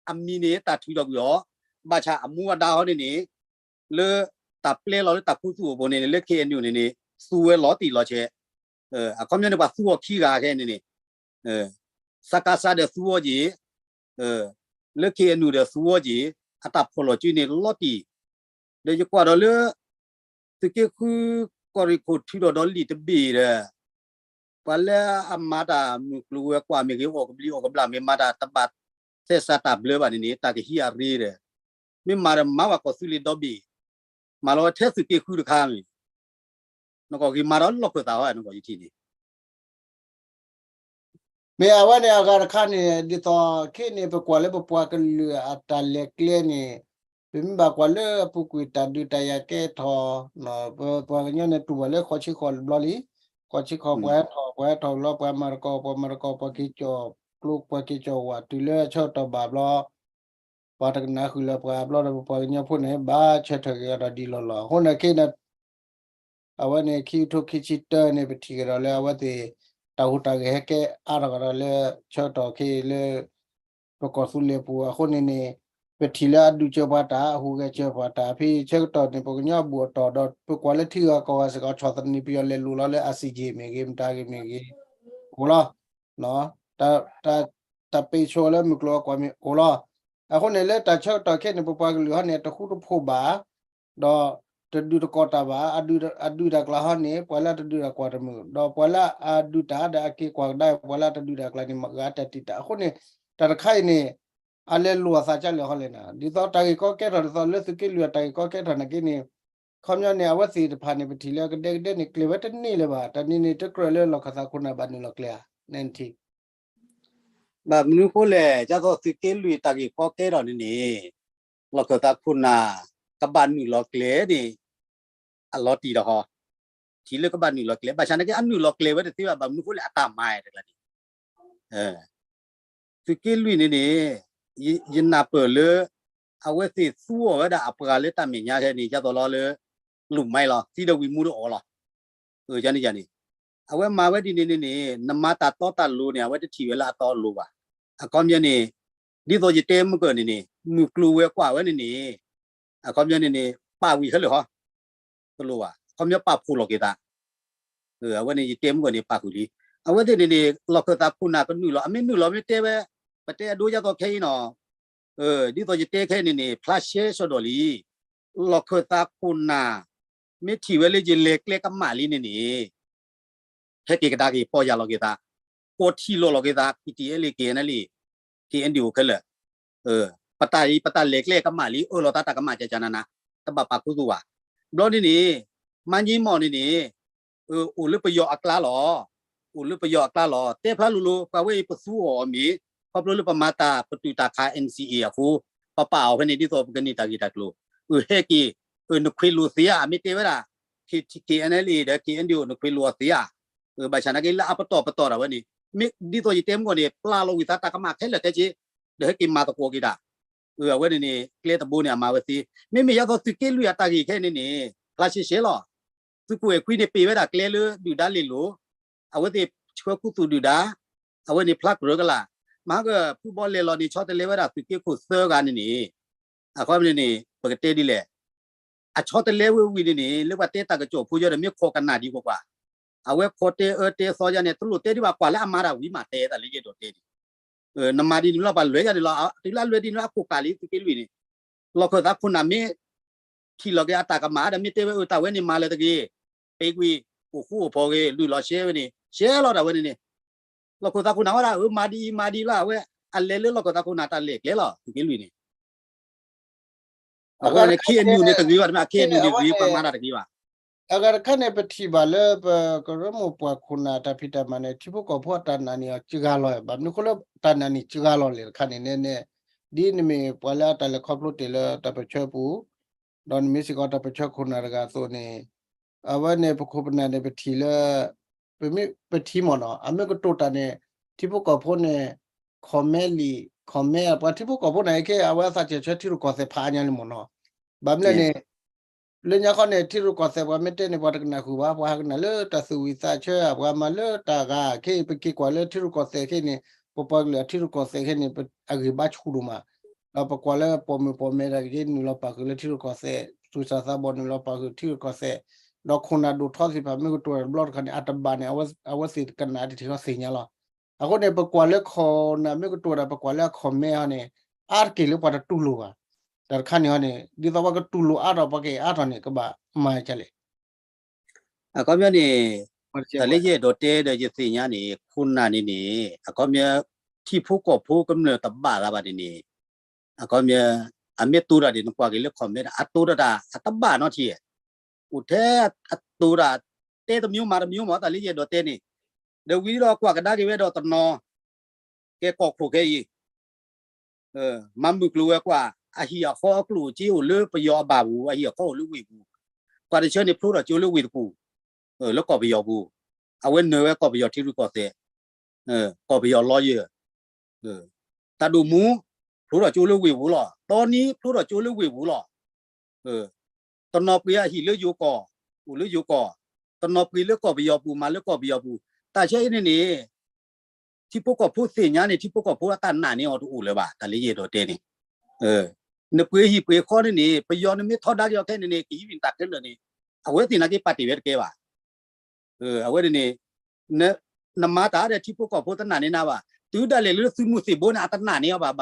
အမံၤန့ၣ်တၢ်ထုးထီၣ်ကွံာ်အီၤ, ဘၣ်ဆၣ်အမူအဒါဟီန့ၣ်န့ၣ် လၢတၢ်ပျဲလီၤလၢတၢ်ခူသူၣ်အပူၤန့ၣ်န့ၣ် လၢ K N U န့ၣ်န့ၣ် သူဝဲလီၤတံၢ်လီၤဆဲး, အခီပညီန့ၣ် ပှၤသူအီၤခံဂၤခဲန့ၣ်န့ၣ် စကစ ဒီးသူအီၤက့ၤ, လၢ K N U ဒီးသူအီၤက့ၤ, အတၢ်ဖီၣ်လီၤစုန့ၣ်လီၤတံၢ်, ဒီးယကွၢ်ဒီးလၢ သုးက့ဃု ကီၢ်ရ့ၣ်ခိၣ်ထုးထီၣ်ဒီးလံာ်တဘ့ၣ်ဒီး ပှၤလၢအမၤတၢ်မုၢ်ကျိၤဝဲၤကွာ်မ့ၢ်ဂ့ၤ အီၣ်ကဘျံးအီၣ်ကဘျၣ်မ့ၢ်မၤတၢ်တဘၣ်သဲစးတၢ်ဘျၢဘၣ်န့ၣ်န့ၣ် တၢ်ကဟံးအရ့ဒီး မ့ၢ်မၤဒီးမၤဝဲကီၢ်သူလ့ၤဒီဘ့ၣ်, မၤလီၤဝဲထဲသုးက့ဃုတခါမ့ၢ် နကီၢ်ဂ့ၤမၤဒီးလီၢ်ခၢၣ်သးဟီ နကီၢ်ယထံၣ်န့ၣ် မ့ၢ်အဝဲန့ၣ်အဂၤတခါန့ၣ် ဒ်သိးခဲအံၤန့ၣ် ပကွၢ်လၢပပှၤကလုာ်အတၢ်လဲၤကျဲန့ၣ် ပမ့ၢ်ဘၣ်ကွၢ်လၢအပူၤကွံာ်တၢ်ဒုးတၢ်ယၤကဲထီၣ်, ပပှၤကညီန့ၣ်တူၢ်ဘၣ်လၢဃိးဆံဃိးတဘျီလံ, ဃိးဆံဃိးပှၤဟဲထီၣ် ပှၤဟဲထီၣ်လီၤ ပှၤမၤတကီၢ် ပှၤမၤတကီၢ် ပှၤက့ၤကၠီၣ်ကျိ ပှၤက့ၤကၠီၣ်ဝး တုၤလၢဆၢကတီၢ်ဘၣ်ဘျီ ပှၤတကနၣ်ဃုာ်လၢၤပှၤဘျီဒီး ပပှၤကညီဖိန့ၣ် ဘၣ်ဆၢထၢၣ်က့ၤဒီးဒ်လီၢ်လီၢ် အဃိန့ၣ်ခဲအံၤန့ၣ် အဝဲန့ၣ် ခံကထိခံဆံတၢန့ၣ် ပထံၣ်ကဒီးလၢအဝဲသ့ၣ် တၢ်ဟူးတၢ်ဂဲၤဟဲကဲအါထီၣ်ကဒီးလၢ ဆၢကတီၢ်ခဲအံၤလၢ ပကီၢ်သူလ့ၤပူၤအဃိန့ၣ်န့ၣ် ပထံၣ်လၢအဒုးစၢၤပှၤတၢ် အဟူးဂဲၤစၢၤပှၤတၢ် ဖဲဆၢကတီၢ်န့ၣ် ပကညီအဘူၣ်အတီၢ်ဒီး ပကွၢ်လၢထံဂၤကီၢ်ဂၤစ့ၢ်ကီး ဆီၣ်သနံးပယီၤလဲၤလိာ်လီၤလၢ I C J မ့ၢ်ဂ့ၤ မတၤဂ့ၤမ့ၢ်ဂ့ၤ အိၣ်လီၤ. တၢ်ပ့းဆိလၢမုၢ်ကျိၤဝဲၤကွာ်မ့ၢ်အိၣ်လီၤ. အဃိန့ၣ်လၢတၢ်ဆၢကတီၢ်ခဲအံၤန့ၣ် ပပှၤကလုာ်ဟီန့ၣ် တဃူတဖိးဘၣ် ဒီးတဒုးတကီၢ်တၢ်ဘၣ် အဒုးတၢ်ကျါဟီန့ၣ် ပှၤလၢအတဒုးတၢ်ကွၢ်တမုာ် ဒီးပှၤလၢအဒုးတၢ်ဒီးအက့ၤကွၢ်ကဒါ ပှၤလၢအတဒုးတၢ်ကျါန့ၣ် မၤဂၤတၢ်တံာ်တာ် အဃိန့ၣ် တၢ်တခါအံၤန့ၣ် အလဲၤလိာ်အသးကလဲာ်ဟီလဲၣ်နၤ ဒ်သိးတၢ်ဂ့ၢ်ကီကဲထီၣ်ဒ်သိးလၢသုးက့လွံၢ်အတၢ်ဂ့ၢ်ကီကဲထီၣ်နာ်က့န့ၣ် ခီပညီန့ၣ် အဝဲသ့ၣ်တဖၣ်န့ၣ် ပထံၣ်လၢကဒဲကဒဲန့ၣ် ကျဲၤဝဲတန့ၢ်လၢၤဘၣ် တၢ်န့ၣ်န့ၣ် တကြၢးလၢလီၢ်ခၢၣ်သးခိၣ်နၢ်ဘၣ်နုာ်လီၤကျဲၤဧါ နထံၣ် ဘၣ်မနုၤဃိလဲၣ် ဒ်သိးသုးက့လွံၢ်တၢ်ဂ့ၢ်ကီကဲထီၣ်န့ၣ်န့ၣ် လီၢ်ခၢၣ်သးခိၣ်နၢ် ကဘၣ်နုာ်လီၤကျဲၤန့ၣ် အလီၤတံၢ်ဒီးဟီ ထံၣ်လၢကဘၣ်နုာ်လီၤကျဲၤ ဘၣ်ဆၣ်နာ်က့အနုာ်လီၤကျဲၤဝဲတသ့ဘၣ် ဘၣ်မနုၤဃိလဲၣ် အတၢ်မၤတဂၤန့ၣ် သုးက့လွံၢ်န့ၣ်န့ၣ် ယနၢ်ပၢၢ်လၢ အဝဲသ့ၣ်သူအီၤဝဲဒၣ်အပှၤလၢတၢ်မဲာ်ညါခဲန့ၣ် ဒ်သိးလီၤလၢ လူမိုင်းလီၤ သံဒီးဝံၤမူဒီးအီၤလီၤ. န့ၣ်န့ၣ် အဝဲမၤဝဲဒ်န့ၣ်န့ၣ်န့ၣ် နမၤတၢ်တီတၢ်လိၤန့ၣ် အဝဲတထံၣ်ဝဲလၢအတီအလိၤဘၣ်. အခီပညီန့ၣ် ဒ်သိးယတဲမုၢ်ကၢၢ်န့ၣ်န့ၣ် မုၢ်ကျိၤဝဲၤကွာ်ဝဲန့ၣ်န့ၣ် အခီပညီန့ၣ်န့ၣ် ပာ်ဝံၤခဲလၢာ်ဟီ တလိၣ်ဘၣ် အခီပညီပာ်ဖှိၣ်လီၤက့ၤသး အဝဲန့ၣ်ယတဲမုၢ်ကၢၢ်န့ၣ်ပာ်ဃုာ်လံ. အဝဲသ့ၣ်န့ၣ်န့ၣ် လီၢ်ခၢၣ်သးခိၣ်နၢ်ကနုာ်လီၤ အမ့ၢ်နုာ်လီၤမ့ၢ်တဲဝဲ ပတဲအဒိဒ်သိးခဲအံၤနီၤ ဒ်သိးယတဲခဲအံၤန့ၣ်န့ၣ် ဖျါရှဲစီၤဒီးလံ လီၢ်ခၢၣ်သးခိၣ်နၢ် မ့ၢ်ထံၣ်ဝဲလၢယလဲၤကျဲကမၣ်လံန့ၣ်န့ၣ် ဟဲက့ၤကဒါက့ၤပီၢ်ယၢ်လီၤက့ၤသး ပီၢ်ထံလီၤလီၤက့ၤသး K T L A K N L A K N D O ခဲလၢာ် ပတၢ်အံၤ ပတၢ်လဲၤကျဲကမၣ်လံ အၢၣ်လီၤသးတၢ်ကမၣ်ကကနန တဘၣ်ပာ်ခူသူၣ်ဘၣ်. ဘျီန့ၣ်န့ၣ် မါည့မီၢ်န့ၣ်န့ၣ် အိၣ်လၢပယီၤအကျါလီၤ. အိၣ်လၢပယီၤအကျါလီၤ. တဲဖျါလိၤလိၤ ပှၤဝဲအံၤပသူအီၤအီၤမ့ၢ် ခီဖျိလၢပမၤတၢ်ပတုာ်တၢ်ခး N C A အဃိ ပပာ်အီၤဖဲန့ၣ် ဒ်သိးပကန့ၢ်တၢ်ဂ့ၢ်တၢ်ကျိၤ အဟဲက့ၤ နခွ့လိာ်သ့ဧါ မ့ၢ်တဲဝဲဒၣ် K N L A ဒီး K N D O နခွ့လိာ်အီၤသ့ဧါ. ဘၣ်ဆၣ်နာ်က့လၢအပတီၢ်ပတီၢ်ဒၣ်ဝဲန့ၣ် မ့ၢ်ဒ်သိးယတဲမုၢ်ကၢၢ်န့ၣ် ပျၢ်လီၤဝံၤသးတၢ်ကမၣ်ခဲလၢာ်ခဲဆ့ ဒီးဟဲက့ၤမၤသကိးက့ၤတၢ် အဝဲန့ၣ်န့ၣ် ကျဲတဘိန့ၣ် အမၤဝဲသ့ မ့မ့ၢ်ယသိးသုးက့လွံၢ်အတၢ်ဂ့ၢ်ခဲအံၤန့ၣ်န့ၣ် ဖျါရှဲရှဲလီၤ. သုးခိၣ်အဲၣ်ခွံန့ၣ် ပ့ၤဝဲဒၣ်ကျဲလၢဒုၣ်ဒါလ့ၤလိၤ အဝဲသ့ၣ်ဆှၢခူသူၣ်ဒုၣ်ဒါ အဝဲန့ၣ်ဖျါကြၢးကလာ် မဟါကဖုဘီလဲၤလီၤန့ၣ် ဆီတလဲဝဲဒၣ်သုးက့ခိၣ်သၢဂၤန့ၣ်န့ၣ် အခီပညီန့ၣ် ပကတဲဒ်လဲၣ် အဆီတလဲဝဲဝံၤန့ၣ်န့ၣ် လၢပှၤတဲတၢ်ကစီၣ်ဖိယီၤဒီး မ့ၢ်ခိးကနၣ်ဒံးကွၢ်ကွၢ်, အဝဲခီတဲအၢတဲသီယါန့ၣ် တလိၣ်တဲဒံးဘၣ် ကွၢ်လၢအမၤတၢ်ဝံၤမး တဲတၢ်လၢယအဲၣ်ဒိးတဲန့ၣ် နမၤဒ်န့ၣ်လီၤ ပှၤလွဲယါန့ၣ်လီၤ တုၤလၢအလွဲဒ်န့ၣ်လီၤ အခိၣ်ကၢ်လံ သုးက့လွံၢ်န့ၣ် လီၢ်ခၢၣ်သးခိၣ်နၢ်မ့ၢ် ထံၣ်လီၤက့ၤအတၢ်ကမၣ်ဒီး မ့ၢ်တဲဝဲအၢ တၢ်ဝဲန့ၣ်မၤလၢၤတဂ့ၤ, ပ့ၤကွံာ် အိၣ်ဃူအိၣ်ဖိးဂ့ၤ လုၢ်လီၤရှဲဝဲန့ၣ် ရှဲလီၤတၢ်ဝဲန့ၣ်န့ၣ် လီၢ်ခၢၣ်သးခိၣ်နၢ်ဝဲဒၣ် အၢ မၤဒ်အံၤမၤဒ်လီၤ အဝဲ အလဲၤလၢလီၢ်ခၢၣ်သးခိၣ်နၢ်တၢ်လဲၤကျဲလီၤ သုးက့လွံၢ်န့ၣ် အဃိန့ၣ် ခ့ၣ်အနူၣ်န့ၣ်တဂ့ၤဘၣ် တမ့ၢ် ခ့ၣ်အနူၣ်န့ၣ်ဂ့ၤ ပှၤမၤတၢ်တဂ့ၤဘၣ် အဂၤတခါန့ၣ် ပထံၣ်ဘၣ်လၢပကရၢမိၢ်ပှၢ်ခိၣ်နၢ်တၢ်ဖံးတၢ်မၤန့ၣ် ထံဖိကီၢ်ဖိအတၢ်နာ်န့ၢ်အီၤစှၤလီၤ ဘၣ်မနုၤအဃိလၢတၢ်နာ်န့ၢ်စှၤလီၤလဲၣ်တခါန့ၣ် နဲနဲ ဒ်နမ့ၢ်ပှၤလၢအတၢ်လဲၤခီဖျိတ့ၢ်လၢတၢ်ပၢၢ်ဆၢပူၤ ဒီးနမ့ၢ်စ့ၢ်ကီးတၢ်ပၢၢ်ဆၢခိၣ်နၢ်တဂၤအသိးန့ၣ် အဝဲန့ၣ်ပခိၣ်ပနၢ်န့ၣ် ပထံၣ်လၢ ပမ့ၢ်ပထံၣ်မ့ၢ်နီၤ အမ့ၢ်ကတိၤတၢ်န့ၣ် ထံဖိကီၢ်ဖိန့ၣ် comment လံ comment ပှၤထံဖိကီၢ်ဖိန့ၣ် ခဲအဝဲအသးစၢ်ဆၢထံရူၢ်ကီၢ်သဲးဖးအါညါလံမ့ၢ်နီၤ ဘၣ်မနုၤလဲၣ်န့ၣ် လၢညါခီန့ၣ် ထံရူၢ်ကီၢ်သဲးပှၤမ့ၢ်တဲန့ၣ် ပှၤတကနၣ်ဃုာ်ဘၣ် ပှၤဟးကနၣ်လၢတၢ်သူၣ်ဝံၣ်သးဆၢ ပှၤမၤလၢတၢ်ဂၤ ခဲအံၤပက့ၤကွၢ်လၢထံရူၢ်ကီၢ်သဲးခဲအံၤန့ၣ် ပပှၤကလုာ်အထံရူၢ်ကီၢ်သဲးခဲအံၤန့ၣ် အဂံၢ်ဘါဆူၣ်ဒိၣ်မး ဒီးပကွၢ်လၢပိာ်မုၣ်ပိာ်မဲတၢ်က့ၤ နုာ်လီၤပာ်ဃုာ်လၢထံရူၢ်ကီၢ်သဲး သူၣ်စၢ်သးဘီၣ်နုာ်လီၤပာ်ဃုာ်ထံရူၢ်ကီၢ်သဲး ဒီးခိၣ်နၢ်ဒိၣ်ထီသ့ၣ်တဖၣ်မ့ၢ်ကတိၤတၢ်တဘျီတခီန့ၣ် အတဘၣ်န့ၣ် အဝဲသ့ၣ်တကနၣ်တထံၣ်ဃီသ့ၣ်ညါလီၤ. အဃိန့ၣ် ပကွၢ်လၢခိၣ်နၢ်မ့ၢ်ကတိၤတၢ် ပကွၢ်လၢအ comment ဟီန့ၣ် အါတက့ၢ်လၢပှၤတတူၢ်လိာ်ဘၣ်. တၢ်တခါန့ၣ်ဟီန့ၣ် ဒ်သိးပှၤကတူၢ်လိာ်အါထီၣ် ပှၤကအ့ၣ်အါထီၣ်န့ၣ် ကဘၣ်မၤဒ်လဲၣ် အခီပညီန့ၣ် တၢ်လၢယအဲၣ်ဒိးတဲဒီးယသ့ၣ်ညါန့ၣ် ခိၣ်နၢ်န့ၣ်န့ၣ် အခီပညီ ထံဖိကီၢ်ဖိကမျၢၢ်တဘၣ်သးဘၣ်န့ၣ်န့ၣ် အခီပညီ အမ့ၢ်တိၤတၢ်န့ၣ် နကွၢ်က့ၤလၢ comment အတိၤတၢ် အတဘၣ်နီတထံၣ် အိၣ်ထဲအတိၤတၢ် တဲတမျိုးမၤတမျိုးမး တၢ်လၢယအဲၣ်ဒိးတဲန့ၣ် ဒီးဝံၤဒီးကွၢ်ကဒါက့ၤဝဲဒီးတနီၤ ကဲကီၢ်ခိၣ်ခဲအံၤ မၤမုၢ်ကျိၤဝဲၤကွာ် အဟံၣ်အဃီအကျိၣ်အစ့အိၣ်လၢပယီၤအဘၣ်ပူၤ အဟံၣ်အဃီအိၣ်လၢဝ့ၢ်ပူၤ, ပှၤတဆၢန့ၣ်ဖျိထီၣ်ကၠိလၢဝ့ၢ်တပူၤ, လၢကီၢ်ပယီၤပူၤ, အဝဲနၢၤဝဲကီၢ်ပယီၤထံရူၢ်ကီၢ်သဲး, ကီၢ်ပယီၤ lawyer, တၢ်ဒိၣ်မူ ဖျိထီၣ်ကၠိလၢဝ့ၢ်ပူၤလီၤ, တီနံၤဖျိထီၣ်ကၠိလၢဝ့ၢ်ပူၤလီၤ. တနီၤပှ့ၤအဟံၣ်လၢယိၤကီၢ်, အိၣ်လၢယိၤကီၢ်, တနီၤပှ့ၤလၢကီၢ်ပယီၤပူၤ မၤလၢကီၢ်ပယီၤပူၤ, တၢ်ဆၢအံၤန့ၣ်န့ၣ် ထံဖိကီၢ်ဖိသ့ၣ်ညါန့ၣ် ထံဖိကီၢ်ဖိအတၢ်နာ်န့ၢ်အီၤတအိၣ်လၢၤဘၣ်, တၢ်လၢယအဲၣ်ဒိးတဲန့ၣ်, နပှ့ၤဟံၣ်ပှ့ၤဃီန့ၣ်န့ၣ် ပယီၤနမ့ၢ်ထီဒါက့ၤအီၤခဲန့ၣ်န့ၣ် ကဟံးဝံၣ်နတၢ်ခဲလၢာ်န့ၣ် အဝဲသ့ၣ်နာ်က့ပာ်တ့ၢ်ဝဲတကဲဘၣ်. အဝဲန့ၣ်န့ၣ် နမၤတၢ်ဒီးထံဖိကီၢ်ဖိတနာ်န့ၢ်နၤဘၣ်, တုၤဒၣ်လဲာ်လၢသုးမုၢ်သံၣ်ဘိန့ၣ် အတနာ်န့ၢ်အီၤဘၣ်,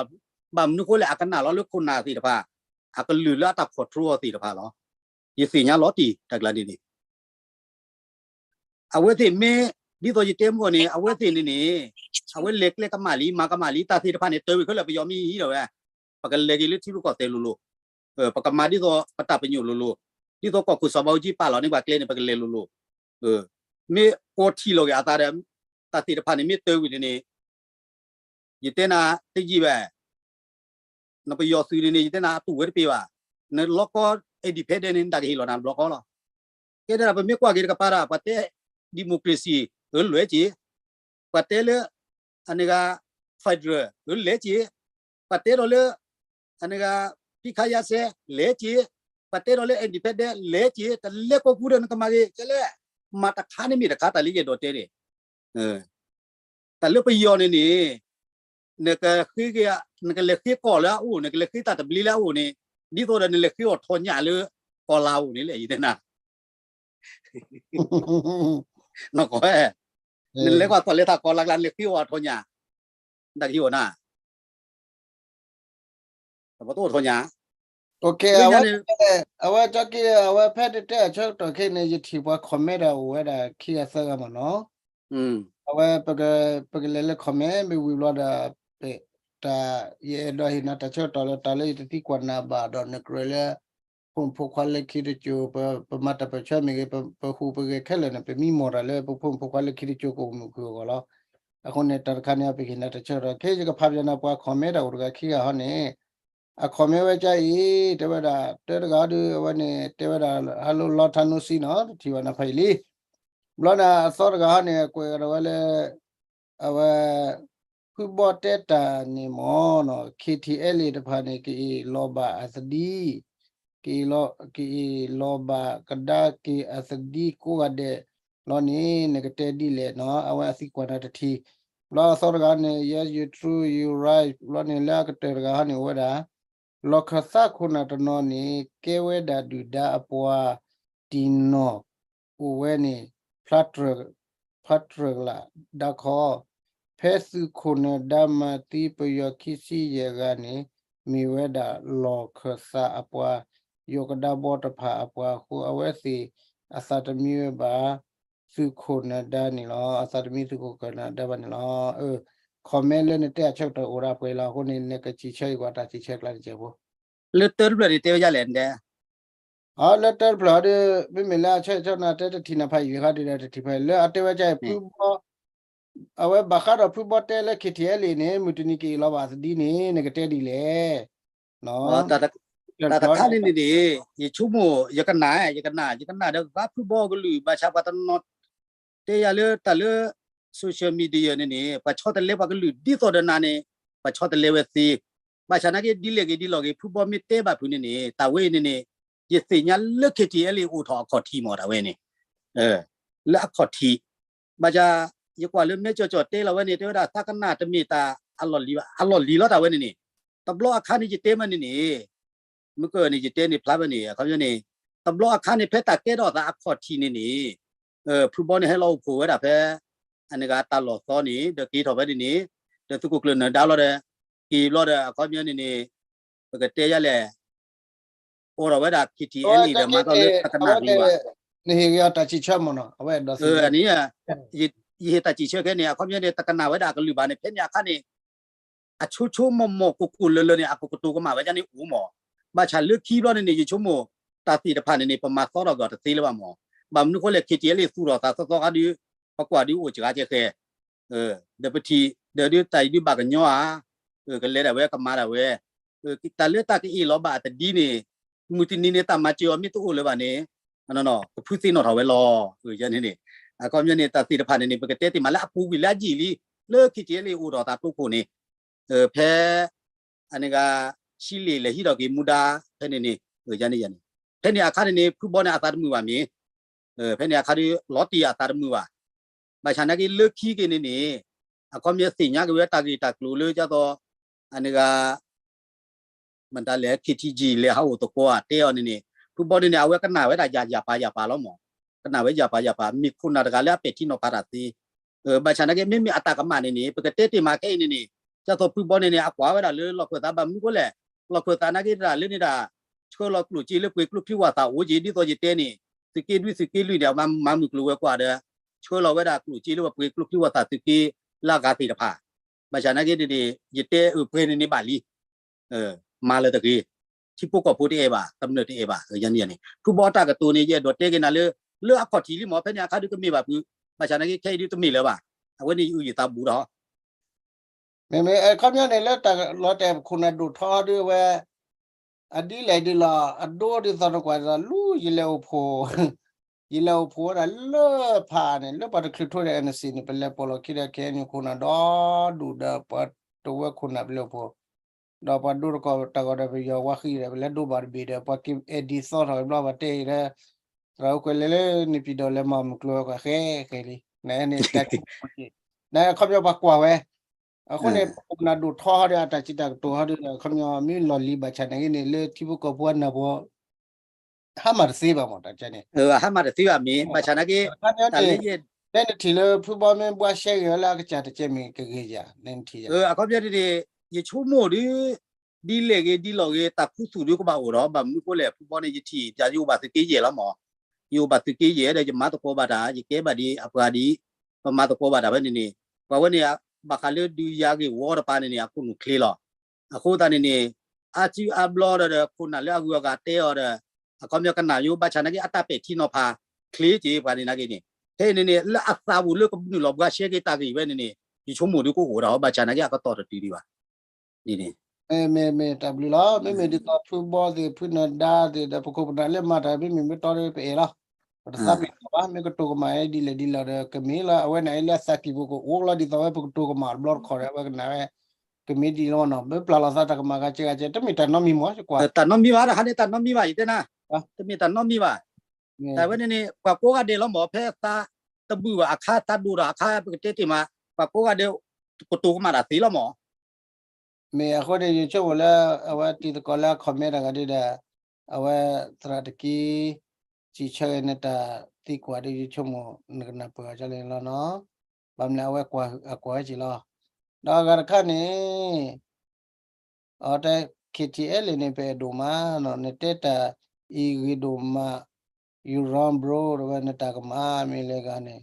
ဘၣ်မနုၤဃိလဲၣ် အကနၣ်လီၤလၢခိၣ်နၢ်သ့ၣ်တဖၣ်, အကလုၢ်လၢအတၢ် control အီၤသ့ၣ်တဖၣ်လီၤ. ယသ့ၣ်ညါလီၤတံၢ်တၢ်ကျါန့ၣ်န့ၣ် အဝဲသ့ၣ်မ့ၢ် ဒ်သိးယတဲမုၢ်ဂီၢ်န့ၣ် အဝဲသ့ၣ်န့ၣ်န့ၣ် အဝဲလဲၤကျဲကမၣ်လံ မၤကမၣ်လံ တၢ်သ့ၣ်တဖၣ်န့ၣ် တၢ်ဝံၤခဲလၢာ် ပယီၤမ့ၢ်ဟံးထီၣ်ဝဲ, ပကလဲၤက့ၤလၢထံရူၢ်ကီၢ်သဲးလိၤလိၤ, ပကမၤဒ်သိးပတၢ်ပညိၣ်လိၤလိၤ, ဒ်သိးကီၢ်ခိၣ်စီၤဘးအူကၠံပာ်လီၤန့ၢ်ပှၤကျဲန့ၣ် ပကလဲၤလိၤလိၤ, မ့ၢ်ကီၢ်ထံၣ်လီၤက့ၤအသးဒီး တၢ်သ့ၣ်တဖၣ်န့ၣ် မ့ၢ်တၢ်ဝံၤန့ၣ်န့ၣ် ယတဲနၤတယံာ်ဘၣ် နပယီၤသုးန့ၣ်န့ၣ် ယတဲနၤအတူၢ်ဝဲတပ့ၤဘၣ်, နလီၢ်ကီၢ် independent န့ၣ် နတၢ်ကဟ့ၣ်လီၤနၤတဘျီဃီလီၤ. ကဲဒၣ်ပမ့ၢ်ကွၢ်က့ၤတကပၤဒီး ပှၤတဲ democracy အၢလွဲၢ်က့ၤ, ပှၤတဲလၢ အန့ၣ်ဂၤ federal အၢလဲၢ်က့ၤ, ပှၤတဲဒီးလၢ အန့ၣ်ဂၤ ဖံခါယါစဲ လဲၢ်က့ၤ, ပှၤတဲဒီးလၢ independent လဲၢ်က့ၤ, တလဲၤကိးပူၤဒီးနကမၤဂ့ၤ ကဲလဲၣ်, မၤတခါန့ၣ်မ့ၢ်တခါ တၢ်လၢယအဲၣ်ဒိးတဲန့ၣ် တၢ်လၢပယီၤန့ၣ်န့ၣ် နကဃ့က့ၤ နကလဲၤဃ့ကီၢ်လၢအအိၣ် နကလဲၤဃ့တၢ်တဘျ့လၢအအိၣ်န့ၣ် ဒ်သိးဒီးနလဲၤဃ့အီၤထီၣ်ညၣ်လၢ ကီၢ်လၤအအိၣ်န့ၣ်လဲၣ် ယတဲနၤ နီၢ်ကီၢ်ဝဲ နလဲၤကွၢ်ကီၢ်လဲၤထးကီၢ်လၤကျါ နလဲၤဃ့အီၤအထီၣ်ညၣ် နတၢ်ကဟ့ၣ်အီၤနၤ တဘျီတအိၣ်ထီၣ်ညါ အဝဲ အဝဲကီက့ၤ အဝဲဖဲတတဲအဆၢကတီၢ်ခဲအံၤန့ၣ် ယထံၣ်ပှၤ comment ဒီးအိၣ်ဝဲဒၣ်ခံဂၤသၢဂၤမ့ၢ်နီၤ အဝဲ ပကလဲၤလၢ comment မ့ၢ်ဝံၤဘျီဒီး တၢ် ယအဲၣ်ဒိးဟ့ၣ်နၤတၢ်ဆၢကတီၢ်လၢတၢ်လၢယတသံကွၢ်နၤဘၣ်ဒီး နကြၢးလၢ ဖိမုၣ်ဖိခွါလၢခံတစိၤ ပမၤတၢ်ပၢၢ်ဆၢမ့ၢ်ဂ့ၤ ပဟူးပဂဲၤခဲလၢာ်န့ၣ် ပမံမီၢ်တၢ်လၢပဖိမုၣ်ဖိခွါလၢခံတစိၤကအိၣ်မုာ်ခုၣ်အဂီၢ်လီၤ. အဃိန့ၣ် တၢ်တခါန့ၣ် ပကဟ့ၣ်နၤတၢ်ဆၢကတီၢ် ခဲယကဖးပျဲနၤပှၤ comment ဒီးအိၣ်တဂၤခံဂၤဟီန့ၣ် အ comment ဝဲကအံၤ တဲဝဲဒၣ် တၢတဂၤဒုး အဝဲန့ၣ် တဲဝဲဒၣ် hello long time no see နီၤ တထံၣ်ဘၣ်နဖးအံၤလံ ဘျီန့ၣ် အသီတဂၤဟီန့ၣ် အကွဲးကဒီးဝဲလၢ အဝဲ ဖုဘီတဲတၢ်န့ၣ်မ့ၢ်နီၤ KTLA တဖၣ်န့ၣ် ကအ့ၣ်လီၤဘၣ်အသဒံ က ကအ့ၣ်လီၤဘၣ်ကဒါက့ၤအသဒံကိးဂၤဒဲးလီၤန့ၣ် နကတဲဒ်လဲၣ်နီၤ အဝဲအသံကွၢ်နၤတထံၣ် ဘျီအသီတဂၤန့ၣ် yes you true you right ဘျီန့ၣ်လၢအကတၢၢ်တဂၤဟီန့ၣ် အိၣ်ဝဲဒၣ် လီၢ်ခၢၣ်သးခိၣ်နၢ်တနီၤန့ၣ် ကဲဝဲဒၣ်ဒုၣ်ဒါအပှၤတံၢ်နီၢ် အိၣ်ဝဲန့ၣ် ဖျါတြၢၢ်ကလာ်ဒါခီ, ဖဲသုးခိၣ်နၢၤဒါမၤသံပယီၤခံဆံယဲၢ်ဂၤန့ၣ် မ့ၢ်ဝဲဒၣ်လီၢ်ခၢၣ်သးအပှၤ ယိၤကဒါဘီတဖၣ်အပှၤအဃိ အဝဲသ့ၣ်အသးတမံဝဲဘၣ် သုးခိၣ်နၢၤဒါန့ၣ်လီၤ. အသးတမံသုးခိၣ်နၢၤဒါဘၣ်န့ၣ်လီၤ. အၢ comment လၢနတဲအဆၢကတီၢ်အိၣ်ဒၣ်ပှဲၤလီၤ. အဃိန့ၣ် နကစံးဆၢအံၤကွၢ်တၢ်စံးဆၢကျါတစဲးဖိ လၢတၢတဖျၢၣ်န့ၣ်တဲဝဲဒ်လဲၣ်နတဲ အလၢတၢတဖျၢၣ်ဒီး မ့မ့ၢ်လၢအဆၢကတီၢ်နၤတဲတထံၣ်နဖးယံာ်ခါဒုးဒီးတထံၣ်ဖးလၢအတဲဝဲဒ်အံၤ ဖုဘီ အဝဲဘၣ်ဃးဒီးဖုဘီတဲလၢ KTLA န့ၣ် မုၢ်တနံၤက့ၤလီၤဘၣ်သဒံန့ၣ် နကတဲဒ်လဲၣ် တၢ်တခါန့ၣ်န့ၣ်န့ၣ် ယဆိကမိၣ် ယကနၣ် ယကနၣ် ယကနၣ်ဒီးဘၣ်ဖုဘီကလုာ် ဘၣ်ဆၣ်ပှၤတနီၤ တဲယၤလၢတၢ်လၢ social media န့ၣ်န့ၣ် ပှၤဆီတလဲပှၤကလုာ်ဒ်သိးဒီးနၤန့ၣ် ပှၤဆီတလဲဝဲသ့ ဘၣ်ဆၣ်နာ်က့ဒ်လဲၣ်ဂ့ၤဒ်လဲၣ်ဂ့ၤ ဖုဘီမ့ၢ်တဲဘၣ်ဖုးန့ၣ်န့ၣ် တၢ်ဝဲအံၤန့ၣ်န့ၣ် ယသ့ၣ်ညါလၢ KTLA အိၣ်ထီၣ်အခီၣ်ထံးမး တၢ်ဝဲန့ၣ် လၢအခီၣ်ထံး ဘၣ်ဆၣ် ယကွၢ်လၢမဲကၠီၣ်ကၠီၣ်တဲလီၤဝဲန့ၣ် တဲဝဲဒၣ်သးကနၣ်တမ့ၢ်တၢ်အလီၢ်လံၤဘၣ် အလီၢ်လံၤလီၤတၢ်ဝဲန့ၣ်န့ၣ် တဘျီအခါန့ၣ်ယတဲမ့ၢ်န့ၣ်န့ၣ် မုၢ်ကၢၢ်န့ၣ် ယတဲန့ၣ်ဖျါဖဲန့ၣ် အခီပညီန့ၣ် တဘျီအခါန့ၣ် ဖဲတၢ်ကဲထီၣ်သးအခီၣ်ထံးန့ၣ်န့ၣ် ဖုဘီန့ၣ်ဟဲလီၤအိၣ်ဖှိၣ်ဝဲဒၣ်ဖဲ အန့ၣ်ဂၤတၢ်လီၢ်သီန့ၣ် ဒီးက့ၤထီၣ်ဖဲန့ၣ်န့ၣ် ဒီးသုးခိၣ်ကျၢၢ်နၢၤဒါလီၤဒီး က့ၤဘျီဒီး အခီပညီန့ၣ်န့ၣ် ပကတဲယါလဲၣ် အိၣ်ထီၣ်ဝဲဒၣ် KTLA ဒီးမၤသီလၢသးကနၣ်ဂ့ၤဘၣ် နဟ့ၣ်ဂ့ၤအီၤတၢ်စံးဆၢမ့ၢ်နီၤ အဝဲဒီး အန့ၣ် ယဟ့ၣ်တၢ်စံးဆၢခဲန့ၣ် အခီပညီန့ၣ် တကနၣ်ဝဲဒၣ်အကလုၢ်ဘၣ်န့ၣ် ဖဲန့ၣ်အခါန့ၣ် အဆိဆိမီၢ်မီၢ်ကိၢ်ကိၢ်လၢၤလၢၤန့ၣ် အကကတိၤကမၣ်ဝဲဒ်န့ၣ်အိၣ်မး, ဘၣ်ဆၣ်လၢခံဘျီန့ၣ်န့ၣ် ယဆိကမိၣ် တၢ်သ့ၣ်တဖၣ်န့ၣ်န့ၣ် ပမၤသီထီၣ်က့ၤအီၤတသ့လၢၤဘၣ်မး, ဘၣ်မနုၤဃိလဲၣ် KTLA သူၣ်ထီၣ်သးသီသီခါဒုး ပကွၢ်ဒုးအိၣ်စှၤကဲဃဲ ဒီးပထံၣ် ဒီးဒုးတၢ်အံၤဒုးဘၣ်ကညီဧါ, ကလဲၤဒၣ်ဝဲကမၤဒၣ်ဝဲ, တၢ်လၢတၢ်ကအ့ၣ်လီၤဘၣ်အတဒ်န့ၣ် မုၢ်တနံၤန့ၣ် တၢ်မၤစၢၤအီၤမ့ၢ်တအိၣ်လၢၤဘၣ်န့ၣ် ကဖုသ့ၣ်နီၣ်ထီၣ်ဝဲလီၤ. ယဲန့ၣ်န့ၣ် အခီပညီန့ၣ် တၢ်သ့ၣ်တဖၣ်န့ၣ်န့ၣ် ပကတဲတ့ၢ်မးလၢအပူၤကွံာ်လၢအယံာ်လံ လၢ KTLA အိၣ်ထီၣ်သးတိခိၣ်န့ၣ် ဖဲ အန့ၣ်ဂၤ ဆံလ့ၣ်လဲၤဟံးထီၣ်က့ၤမူဒါဖဲန့ၣ်န့ၣ် ယဲန့ၣ်ယဲန့ၣ် ဖဲန့ၣ်အခါန့ၣ်န့ၣ် ဖုဘီန့ၣ်အသးတမုာ်ဘၣ်မ့ၢ် ဖဲန့ၣ်အခါဒုး လီၤတံၢ်အသးတမုာ်ဘၣ်. ဘၣ်ဆၣ်နာ်က့လၢခံက့ၤန့ၣ်န့ၣ် အခီပညီသ့ၣ်ညါက့ၤဝဲတၢ်ဂ့ၢ်တၢ်ကျိၤလၢဒ်သိး အန့ၣ်ဂၤ မတၤလဲၣ် KTG လဲၤဟးအိၣ်သကိးဧါ တဲအီၤန့ၣ်န့ၣ် ဖုဘီန့ၣ်န့ၣ် အဝဲကနၣ်ဝဲဒၣ်ယၤယၤပၤယၤပၤလီၤမး, ကနၣ်ဝဲယၤပၤယၤပၤ မ့ၢ်ခိၣ်နၢ်တဂၤလၢအပဲာ်ထံနီၤဖးတၢ်သ့ ဘၣ်ဆၣ်နာ်က့ မ့မ့ၢ်အတၢ်ကမၣ်န့ၣ်န့ၣ် ပကတဲတ့ၢ်မးခဲအံၤန့ၣ်န့ၣ် ဒ်သိးဖုဘီန့ၣ်န့ၣ် အကွၢ်ဝဲဒၣ်လၢလီၢ်ခၢၣ်သးဘၣ်မနုၤဃိလဲၣ်, လီၢ်ခၢၣ်သးနာ်က့တၢ်လၢန့ၣ်ဒၣ် ဆှၢလီၤကျိၣ်စ့လၢပှ့ၤကျိချံဝၣ်သၣ်အိၣ်က့ၤ ဒ်သိးယတဲန့ၣ် သုးက့ဒုသုးက့လွံၢ်န့ၣ် မၤမုၢ်ကျိၤဝဲၤကွာ်ဒီး ဆှၢလီၤဝဲဒၣ်ကျိၣ်စ့လၢပှ့ၤကျိချံဝၣ်သၣ်သုးက့လၢအဂၤသ့ၣ်တဖၣ် ဘၣ်ဆၣ်နာ်က့န့ၣ်န့ၣ် ယတဲအၢပှဲၤန့ၣ်န့ၣ်ဘၣ်လံ မၤလၢတဂ့ၤ, ထံဖိကီၢ်ဖိတအဲၣ်ဘၣ်, ကမျၢၢ်တအဲၣ်ဘၣ်, ယန့ၣ်ယန့ၣ် ဖုဘီတၢ်ကတိၤန့ၣ် ယအဲၣ်ဒိးတဲက့ၤနၤလၢ လၢအခီၣ်ထံးလံမး ဖဲန့ၣ်အခါဒုးကမ့ၢ်ဘၣ်ဖုး, ဘၣ်ဆၣ်နာ်က့ခဲအံၤဒုးတမ့ၢ်လၢၤဘၣ်, အဝဲန့ၣ်ယအုၣ်ယသးဘူးဒီး မ့မ့ၢ်အခီပညီန့ၣ် လၢတၢ်လီၤတဲာ်ပခိၣ်နၢ်ဒိၣ်ထီဒုးဝဲ အဒ်လဲၣ်ဒ်လဲၣ် အဒိဒ်သိးနကွၢ်ဒ်သိး လူ ယလဲၤအိၣ်ဖှိၣ် ယလဲၤအိၣ်ဖှိၣ်ဝဲဒၣ်လၢဖးန့ၣ် လၢပှၤတချုးထိဒီး NCA န့ၣ် ပလဲၤပိာ်လီၢ်ခံဒီး KNU ခိၣ်နၢ်ဒီဒူၣ်ဒီး ပှၤတဝဲခိၣ်နၢ်ပလဲၤအိၣ်ဖှိၣ် ဒီးပှၤဒိတကီၢ်တၢ်ဂီၤဒီး ပယီၤဝါဃံဒီး ပလဲၤဒိဘၣ်တဘ့ၣ်ဒီး ပှၤက့ၤအဲၣ်ဒိးသီထီၣ်ဘျီ ပှၤတဲအံၤဒီး သရၣ်အိၣ်ကွဲးလဲၤလၢ နေပြည်တော် လဲၤမၤမုၢ်ကျိၤဝဲၤကွာ်ဃဲဃဲလံ နန့ၣ်တၢ်က့ၤ နအခီပညီပှၤကွၢ်ဝဲ အဃိန့ၣ် ပခိၣ်ပနၢ်ဒိၣ်ထီဟီဒီး အတၢ်စံးတၢ်ကတိၤဟီဒီး အခီပညီမ့ၢ်လီၢ်လံၤဘၣ်ဆၣ်နာ်က့န့ၣ် လၢထံဖိကီၢ်ဖိအနၢ်ပူၤ ဟါမၢ်တသ့ဘၣ်မ့ၢ်တၢ်ကဲန့ၣ် ဟါမၢ်တသ့ဘၣ်မ့ၢ် ဘၣ်ဆၣ်နာ်က့ တၢ်လၢယ တဲနထံၣ်လၢဖုဘီမ့ၢ်ဘှါရှဲဂ့ၤဝဲလၢအကစၢ်တကဲမ့ၢ်ကဂ့ၤယၤ နထံၣ်ယၤ အခီပညီန့ၣ် ယဆိကမိၣ်ဒ် ဒ်လဲၣ်ဂ့ၤဒ်လဲၣ်ဂ့ၤ တၢ်ခူသူၣ်ဒုကဘၣ်အိၣ်ဒီး ဘၣ်မနုၤဃိလဲၣ် ဖုဘီန့ၣ် ယထံၣ်ယအိၣ်ဘၣ်သုးက့ယဲၢ်လီၤမး ယအိၣ်ဘၣ်သုးက့ယဲၢ်ဒီး ယမၤသကိးဘၣ်တၢ် ယကဲဘၣ်ဒ်အပှၤဒ် ပမၤသကိးဘၣ်တၢ်ဖဲန့ၣ်န့ၣ် ပှၤဝဲန့ၣ် ဘၣ်ဃးလၢဒုးယၤဂ့ၢ်ဝီတပၤန့ၣ်န့ၣ် အခိၣ်နူာ်ချ့လီၤ. အဃိသတးန့ၣ်န့ၣ် အါစုအါဘျီဒီး ခိၣ်နၢ်လၢအဂုၤအဂၤတဲအီၤဒီး အခီပညီကနၣ်ယိ ဘၣ်ဆၣ်နာ်က့ အတၢ်ပဲာ်ထံနီၤဖးချ့က့ၤပှၤန့ၣ်နာ်က့န့ၣ် ဖဲအံၤန့ၣ်န့ၣ် လၢအသးပူၤလၢကနုာ်လီၤဘှါရှဲက့ၤတၢ်ဂ့ၢ်ဝဲန့ၣ်န့ၣ် ယဆိကမိၣ်ဒုကအိၣ်ဒီး ဘၣ်ဆၣ်နာ်က့ အကတီၢ်တတုၤဒံးဘၣ် မ့မ့ၢ်မ့ၢ်တၢ်ဘျုးလီၤ မ့မ့ၢ်ဒ်သိးဖုဘီသ့ၣ် ဖုနၢၤဒါသ့ၣ်ဒီး ပခိၣ်ပနၢ်လၢမၤတၢ် မ့မ့ၢ်မ့ၢ်တီဒီးပအဲၣ်လီၤ ပတသးပ့ၤနီၣ်ဘၣ် မ့ၢ်ကတိၤကမၣ်ဒ်လဲၣ်ဒ်လဲၣ်ဒီး ကမ့ၢ်လီၤ အဝဲန့ၣ်လၢအသးကံၢ်ပူၤကအိၣ်လီၤ ဒ်သိးဝဲပကတိၤကမၣ်တဘျီတခီၣ်ဒီး အဝဲကနၣ်ဝဲ ကမ့ၢ်ဒ်လဲၣ်နီၤ မ့ၢ်ပျၢ်လီၤသးတၢ်ကမၣ်ဂၤကဲဂၤကဲ တမ့ၢ်တၢ်နီတမံၤမ့ၢ် ကွၢ် တၢ်နီတမံၤဘၣ် တၢ်ဟးန့ၣ်တၢ်နီတမံၤဘၣ် ယတဲနၤ တမ့ၢ်တၢ်နီတမံၤဘၣ် တၢ်ဝဲန့ၣ်န့ၣ် ပှၤကိးဂၤဒဲးလီၤမး ဖဲသးတဘုၣ်ဘၣ်အခါ သးဒိၣ်ဒီးအခါ ပကတဲတ့ၢ်မး ပှၤကိးဂၤဒဲးကတိၤကမၣ်တၢ်သ့လီၤမး မ့ၢ်အဃိန့ၣ် ယဆိကမိၣ်လၢ အဝဲတံၤသကိးလၢ comment တဂၤဒ်ဒီး အဝဲသရၣ်တက့ၢ် စံးဆၢဂ့ၤနတၢ်သံကွၢ်ဒီး ယဆိကမိၣ်နကနၢ်ပၢၢ်အီၤဒ်န့ၣ်လီၤနီၤ. ဘၣ်မနုၤအဝဲအကွၢ်ဝဲက့ၤလီၤ. ဒီးအဂၤတခါန့ၣ် အဝဲတဲ ခ့ထံအဲလ့ၣ်န့ၣ် ပအဲၣ်ဒိၣ်မးနီၤ, နတဲတၢ်အံၤဂ့ၤဒိၣ်မး, you wrong bro တဲဝဲ နတၢ်ကမၣ်မ့ၢ်လၢဂၤန့ၣ်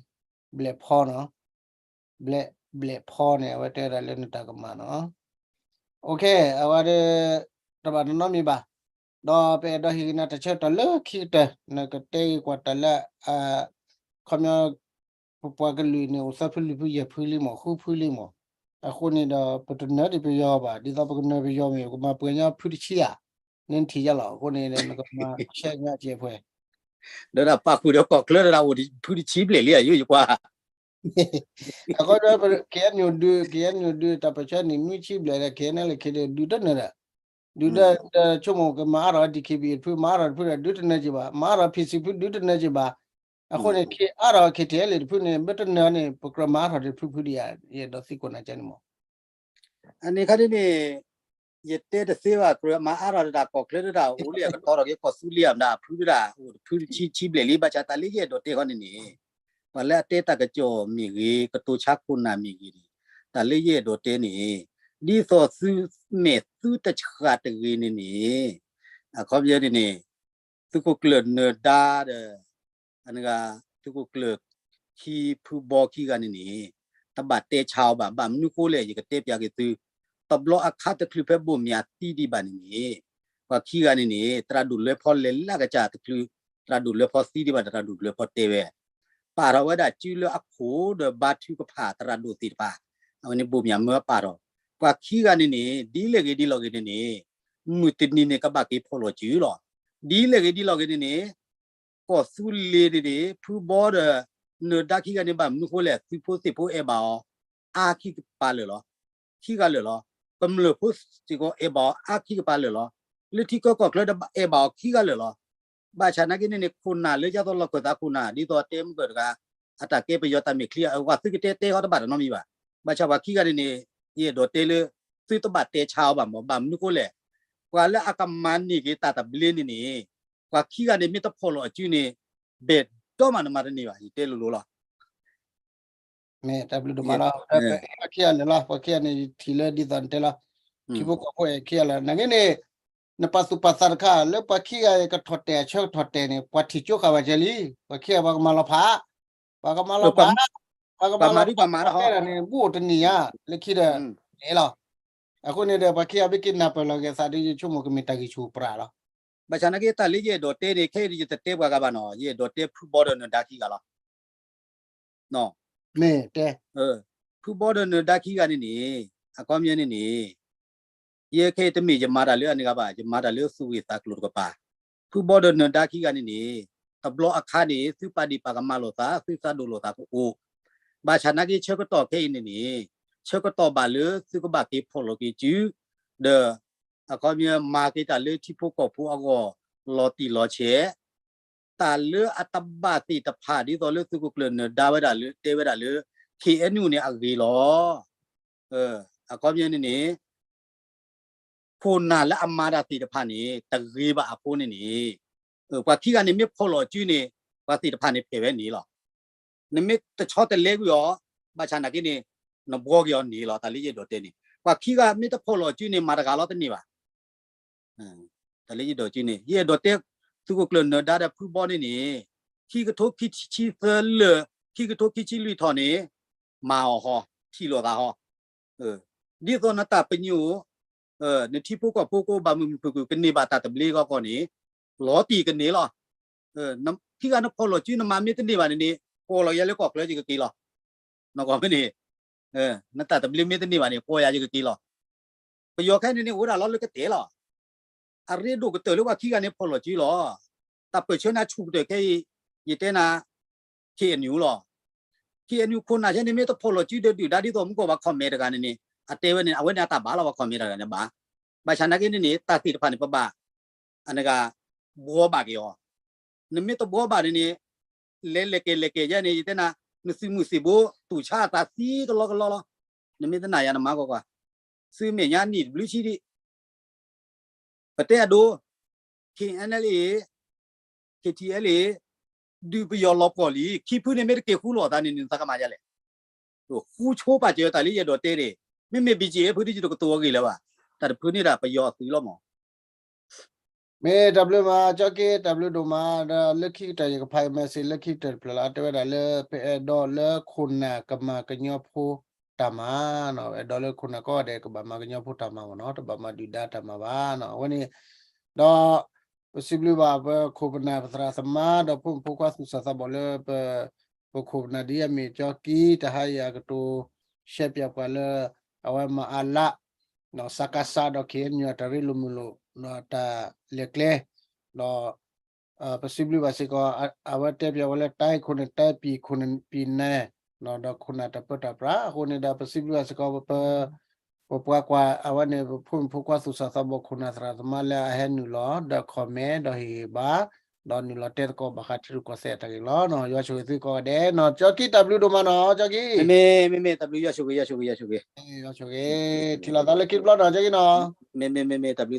ဘျဲၣ်ဖီနီၤ, ဘျဲၣ်, ဘျဲၣ်ဖီန့ၣ် အဝဲတဲဒၣ်လၢနတၢ်ကမၣ်နီၤ. အဝဲဒီး တဘၣ်နီတမံၤဘၣ်. ဒီးပအဲၣ်ဒိးဟ့ၣ်ဂံၢ်နၤတၢ်ဆၢကတီၢ်လၢခံကတၢၢ်, နကတဲဂ့ၤကွၢ်တၢ်လၢ ခီပညီ ပပှၤကလုာ်န့ၣ် အိၣ်သၢဖုလွံၢ်ဖုယဲၢ်ဖုလံမး ဃုဖုလံမး. အဃိန့ၣ်ဒီး ပတနၢၤဒံးပယီၤဘၣ်, ဒ်သိးပကနၢၤပယီၤမ့ၢ် ကမၤပှဲၤညီဖုတဆံဧါ, နထံၣ်ယါလီၤ. အဃိန့ၣ် နကမၤဆဲညါစဲးဖှဲး ဒီးဒၣ်ပာ်ဃုာ်ဒီးကီၢ်ချၢဒီးဒၣ်အိၣ်ဖုတဆံဘျဲၣ်လံဧါ ယိယကွၢ် အဃိဒီး ကဲနုာ်ဒုး ကဲနုာ်ဒုး တၢ်ပၢၢ်ဆၢနံၣ်နွံဆံဘျဲၣ်ဒီး ခဲအံၤန့ၣ်လၢခံဒီး ဒုးတနၢၤဒီး ဒုးဒီး ဆိကမိၣ်ကမၤအါထီၣ် ဒီးခံဘံၣ်တဖု မၤအါထီၣ်တဖုဒီး ဒုးတနၢၤက့ၤဘၣ်, မၤအါထီၣ် ဖံးစံးဖု ဒုးတနၢၤက့ၤဘၣ်. အဃိန့ၣ် ခ့အါထီၣ် ခ့ထံအဲလ့ၣ်တဖုန့ၣ် မ့ၢ်တနၢၤန့ၣ် ပကြၢးမၤအါထီၣ်တဖုဖုဒံးဧါ, ယအဲၣ်ဒိးသံကွၢ်နၤကန့ၣ်မး အန့ၣ်ခါဒ်န့ၣ် ယတဲတသ့ဘၣ်, ကြၢးမၤအါထီၣ်တဒၣ် ကီၢ်ချၢတဒၣ် အိၣ်လံအကတီၤထီၣ်က့ၤ ကီၢ်သူလ့ၤအမတၤ အဖုတဒၣ် အိၣ်တဖုတဆံဆံဘျဲၣ်လံ. ဘၣ်ဆၣ်တၢ်လၢယအဲၣ်ဒိးတဲခီန့ၣ်န့ၣ် ပှၤလၢအတဲတၢ်ကစီၣ်မ့ၢ်ဂ့ၤ ကတိၤဆါခိၣ်နၢ်မ့ၢ်ဂ့ၤန့ၣ် တၢ်လၢယအဲၣ်ဒိးတဲန့ၣ် ဒ်သိးသုမဲာ်သုတဆှးတဂ့ၤန့ၣ်န့ၣ် အခီပညီန့ၣ်န့ၣ် သုးခိၣ်ကျၢၢ်နၢၤဒါဒီး အန့ၣ်ဂ့ၤ သုးခိၣ်ကျၢၢ်ခံ ဖုဘီခံဂၤန့ၣ်န့ၣ် တဘၣ်တဲဆါအီၤဘၣ်. ဘၣ်မနုၤဃိလဲၣ် ယကတဲပျးက့ၤသု တဘျီအခါတချုးဖဲဘိၣ်မၠးသံဒံးဘၣ်န့ၣ်န့ၣ် ပှၤခံဂၤန့ၣ်န့ၣ် သရၣ်ဒိၣ်လွဲဖီလဲၤလၢကစၢ်တချုး သရၣ်ဒိၣ်လွဲဖီသံဒံးဘၣ်န့ၣ် သရၣ်ဒိၣ်လွဲဖီတဲဝဲ ပာ်ထီၣ်ဝဲဒၣ်စုလၢအခိၣ်ဒီးဘါထုကဖၣ်သရၣ်ဒိၣ်သ့ၣ်တဖၣ် အဝဲန့ၣ်ဘိၣ်မၠးမၢပာ်ထီၣ် ပှၤခံဂၤန့ၣ်န့ၣ် ဒ်လဲၣ်ဂ့ၤဒ်လဲၣ်ဂ့ၤန့ၣ်န့ၣ် မုၢ်တနံၤန့ၣ် ကဘၣ်က့ၤဖီၣ်လီၤစုလီၤ. ဒ်လဲၣ်ဂ့ၤဒ်လဲၣ်ဂ့ၤန့ၣ်န့ၣ် ကီၢ်သူလ့ၤန့ၣ်န့ၣ် ဖုဘီဒီး နၢၤဒါခံဂၤန့ၣ် ဘၣ်မနုၤဃိလဲၣ် သုးဖိသ့ၣ်ဖိအဲၣ်ဘၣ်အီၤ အါခံကပၤလၢာ်လီၤ. ခံဂၤလၢာ်လီၤ. ကမျၢၢ်ဖိစ့ၢ်ကီးအဲၣ်ဘၣ်အီၤအါခံကပၤလၢာ်လီၤ. လၢထံကီၢ်ကီၢ်ချၢဒီးအဲၣ်ဘၣ်အီၤခံဂၤလၢာ်လီၤ. ဘၣ်ဆၣ်နာ်က့န့ၣ်န့ၣ် ခိၣ်နၢ်လၢယသိးလီၢ်ခၢၣ်သးခိၣ်နၢ် ဒ်သိးတဲမုၢ်ကၢၢ်တဂၤ အတၢ်ကဲပယီၤတၢ်မဲာ်ချံ အဝဲသုကတဲတဲဃီတဘၣ်တနီတမံၤဘၣ်. ဘၣ်ဆၣ်ပှၤခံဂၤန့ၣ်န့ၣ် ယအဲၣ်ဒိးတဲလၢ သုတဘၣ်တဲဆါအီၤဘၣ်မး ဘၣ်မနုၤဃိလဲၣ် ပှၤလၢအကမၤန့ၢ်က့ၤတၢ်သဘျ့န့ၣ်န့ၣ် ပှၤခံဂၤန့ၣ်မ့ၢ်တဖီၣ်လီၤအစုန့ၣ် ဘဲၣ်ဒီးမးနမၤတန့ၢ်ဘၣ် ယတဲလိၤလိၤလီၤ. မ့ၢ်တၢ်ဘျုးဒိၣ်မးလီၤ. ပှၤခံဂၤလၢာ်လီၤ. ပှၤခံဂၤန့ၣ် ယထံၣ်လၢဒ်သိးနတဲလီၤ. ထံဖိကီၢ်ဖိအဲၣ်ခံဂၤလၢာ် နာ်က့န့ၣ် နပာ်သူၣ်ပာ်သးတခါ လၢပှၤခံဂၤအံၤကထီၣ်တဲာ်အဆၢကထီၣ်တဲာ်န့ၣ် ပှၤထံၣ်ကၠိဃာ်ဘၣ်ကဲလံ. ပှၤခံဂၤပှၤကမၤလီၤဖး ပှၤကမၤလီၤဖး ပှၤကမၤလီၤဖး တဲဒၣ်န့ၣ် ဘူးအိၣ်တနံၣ်ညါ လၢခံဒီး န့ၣ်လီၤ. အဃိန့ၣ်ဒီး ပှၤခံဂၤဘၣ်က့ၤနၢ်ပၢၢ်လီၤက့ၤသးဒီး ယဆိကမိၣ်ကမ့ၢ်တၢ်ဂံၢ်ဆူၣ်ပြးလီၤ. ဘၣ်ဆၣ်နာ်က့ တၢ်လၢယအဲၣ်ဒိးတဲန့ၣ် ခဲအံၤယတတဲပှၤဂၤဘၣ်နီၤ ယအဲၣ်ဒိးတဲဖုဘီဒီးနၢၤဒါခံဂၤလီၤ. မ့ၢ်တဲ ဖုဘီဒီးနၢၤဒါခံဂၤန့ၣ်န့ၣ် အခီပညီန့ၣ်န့ၣ် ယဲခဲအံၤတမ့ၢ်ယမၤတၢ်လၢအန့ၣ်ဂၤဘၣ် ယမၤတၢ်လၢသူၣ်ဂ့ၢ်သးကျိၤတကပၤ. ဖုဘီဒီးနၢၤဒါခံဂၤန့ၣ်န့ၣ် တဘျီအခါန့ၣ် သုပာ်ဒ့ၣ်ပာ်ကမၣ်လိာ်သး သုသးဒိၣ်လိာ်သးကအိၣ် ဘၣ်ဆၣ်နာ်က့ဆၢကတီၢ်ခဲအံၤန့ၣ်န့ၣ် ဆၢကတီၢ်ဘၣ်လၢသုကဘၣ်က့ၤဖီၣ်လိာ်က့ၤစု ဒီး အခီပညီမၤက့ၤတၢ်လၢထံဖိကီၢ်ဖိအဂီၢ် လီၤတံၢ်လီၤဆဲး တၢ်လၢအတဘၣ်သ့ၣ်တဖၣ် ဒ်သိးလၢသုးခိၣ်ကျၢၢ်နၢၤဒါဝဲဒၣ်လၢ တဲဝဲဒၣ်လၢ ခ့ၣ်အဲၣ်ယူၣ်န့ၣ်အဂ့ၤလီၤ. အခီပညီန့ၣ်န့ၣ် ခိၣ်နၢ်လၢအမၤတၢ်သ့ၣ်တဖၣ်န့ၣ် တဂ့ၤဘၣ်အဃိန့ၣ်န့ၣ် ပှၤခံဂၤန့ၣ်မ့ၢ်ဖီၣ်လိာ်စုန့ၣ် ပှၤသ့ၣ်တဖၣ်န့ၣ်ဖဲးဝဲန့ၣ်လီၤ. နမ့ၢ်တဆီတလဲကွံာ်အီၤ ဘၣ်ဆၣ်နာ်က့န့ၣ် နဘှီက့ၤအီၤန့ၣ်လီၤ. တၢ်လၢယအဲၣ်ဒိးတဲန့ၣ် ပှၤခံဂၤမ့ၢ်တဖီၣ်လိာ်စုန့ၣ် မၤတဂၤလီၤတန့ၢ်ဘၣ် တၢ်လၢယအဲၣ်ဒိးစုန့ၣ် ယအဲၣ်ဒိးတဲ သုးခိၣ်ကျၢၢ်နၢၤဒါဒီးဖုဘီန့ၣ်န့ၣ် ခံကထိခံဆံသၢလၢာ် ခံကထိခံဆံလွံၢ်ထီၣ်န့ၣ် မၤအီၤဟီ ထံၣ်လိာ်သးဟီ ဒ်သိးနတၢ်ပညိၣ် နထံဖိကီၢ်ဖိကအိၣ်ဘၣ်မုာ်မုာ်ခုၣ်ခုၣ် ကန့ၢ်ဘၣ်တၢ်သဘျ့ဂီၢ်ကီၢ်န့ၣ် လီၤတံၢ်ကန့ၢ်လီၤ. ခံဂၤနဖီၣ်လိာ်စုနမၤမ့ၢ်တန့ၢ်ဘၣ်န့ၣ်န့ၣ် ကိးလီၤယၤလၢကီၢ်ချၢယကက့ၤလီၤ. နကွၢ်မ့ၢ်န့ၣ် နတၢ်သဘျ့မ့ၢ်တန့ၢ်ဘၣ်န့ၣ် ကိးယၤယကက့ၤလီၤ. ပယီၤခဲအံၤန့ၣ်န့ၣ် အိၣ်ဝဲဒၣ်လီၤလၢကတဲာ်လီၤ. အရ့ဒိၣ်ကတၢၢ်လၢပှၤခံဂၤန့ၣ်ဖီၣ်လိာ်စုလီၤ. တၢ်ပၢၢ်ဆၢန့ၣ်ဆူၣ်ကတၢၢ်ခဲအံၤ ယတဲနၤ ခ့ၣ်အဲၣ်ယူၣ်လီၤ. ခ့ၣ်အဲၣ်ယူၣ်ခိၣ်နၢ်ဆဲန့ၣ်မ့ၢ်တဖီၣ်လိာ်စုဒီးဒုၣ်ဒါဒ်သိးမူကီၢ်ပှၤ comment တဂၤန့ၣ်န့ၣ် အတဲဝဲန့ၣ် အဝဲန့ၣ်အတၢ်ဘၣ်လီၤ ပှၤ comment တဂၤန့ၣ်ဘၣ်. ဘၣ်ဆၣ်နာ်က့န့ၣ်န့ၣ် တၢ်သ့ၣ်တဖၣ်န့ၣ် ပဘၣ် အန့ၣ်ဂ့ၤ ဘှီဘၣ်က့ၤအီၤ နမ့ၢ်တဘှီဘၣ်န့ၣ်န့ၣ် လဲၤလဲၤကဲၤလဲၤကဲၤယဲန့ၣ် ယတဲနၤ နသုးမုၢ်သံၣ်ဘိ တူၢ်ဆါအသးသံကလီကလီလီၤ. နမ့ၢ်တနာ်ယၤနမၤကွၢ်ကွၢ် သုမဲာ်ညါနံၣ်တဘျုးဆံဒံး ပတဲအဒိ ခ့ၣ်အဲၣ်ယူၣ် KTLA ဒုးပယီၤလီၤပှီၢ်လံ, ခံဖုန့ၣ်မ့ၢ်တက့ၤဃူလိာ်သးန့ၣ် နသးကမၤဒ်လဲၣ်. ဃူဆိပာ်စၢၤတၢ်လၢယအဲၣ်ဒိးတဲန့ၣ်, မ့မ့ၢ် ဘီကၠ့ၣ် ဖုဒုးယတကတိၤအဂ့ၢ်လၢၤဘၣ်, တၢ်တဖုန့ၣ်ဒၣ်ပယီၤအသုးလီၤမး. မ့ၢ်တၢ်ဘျုးမး ကၠီက့ တၢ်ဘျုးဒိၣ်မး, ဒီးလၢခံကတၢၢ်ယကဖး message လၢခံကတၢၢ်တဖျၢၣ်လီၤ. တဲဝဲဒၣ်လၢ ပအဲၣ်ဒိးလၢခိၣ်နၢ်ကမၤကညီဖိတၢ်မၤနီၤ, အဲၣ်ဒိးလၢခိၣ်နၢ်ကိးဂၤဒဲးကဘၣ်မၤကညီဖိတၢ်မၤမးနီၤ, တဘၣ်မၤဒုၣ်ဒါတၢ်မၤဘၣ်နီၤ. အဝဲန့ၣ် ဒီး ပစံးဘျုးဘၣ်ပခိၣ်ပနၢ်ပသရၣ်သမါ ဒီးဖိမုၣ်ဖိခွါသူၣ်စၢ်သးဘီၣ်လၢပ ပခိၣ်ပနၢ်ဒ်အမ့ၢ်ကၠီက့ တဟါအံၤအကတိၤ ရှဲပၠးပှၤလၢ အဝဲမၤအလး စကစ ဒီး KNU အတၢ်ရ့လိာ်မုာ်လိာ် ဒီးတၢ်လဲၤကျဲ ဒီး ပစံးဘျုးဘၣ်စ့ၢ်ကီး အဝဲတဲပၠးဝဲလၢ တိုင်း ခိၣ်နၢ် တိုင်း ပြည် ခိၣ်နၢ် ပြည်နယ် ဒီးခိၣ်နၢ်တၢ်ပၢတၢ်ပြးအဃိန့ၣ်ဒီး ပစံးဘျုးဘၣ်စ့ၢ်ကီး ပ ပပှၤကွၢ် အဝဲန့ၣ် ပဖိမုၣ်ဖိခွါသူၣ်စၢ်သးဘီၣ်ခိၣ်နၢ်သရၣ်သမါလၢအဟဲနုာ်လီၤ ဒီး comment ဒီးဟ့ၣ်ဂံၢ်ဘါ ဒီးနုာ်လီၤတဲသကိးဘၣ်ဃးထံရူၢ်ကီၢ်သဲးအတၢ်ဂ့ၢ်လီၤ. ယွၤဆိၣ်ဂ့ၤသုကိးဂၤဒဲးနီၤ, ကၠီက့ တၢ်ဘျုးဒိၣ်မးနီၤ ကၠီက့. မ့မ့ၢ် မ့မ့ၢ် တၢ်ဘျုး ယွၤဆိၣ်ဂ့ၤ ယွၤဆိၣ်ဂ့ၤ ယွၤဆိၣ်ဂ့ၤ ယွၤဆိၣ်ဂ့ၤ ထံၣ်လိာ်သးလၢခံတဘျီနီၤ ကၠီက့နီၤ. မ့မ့ၢ် မ့မ့ၢ် တၢ်ဘျုး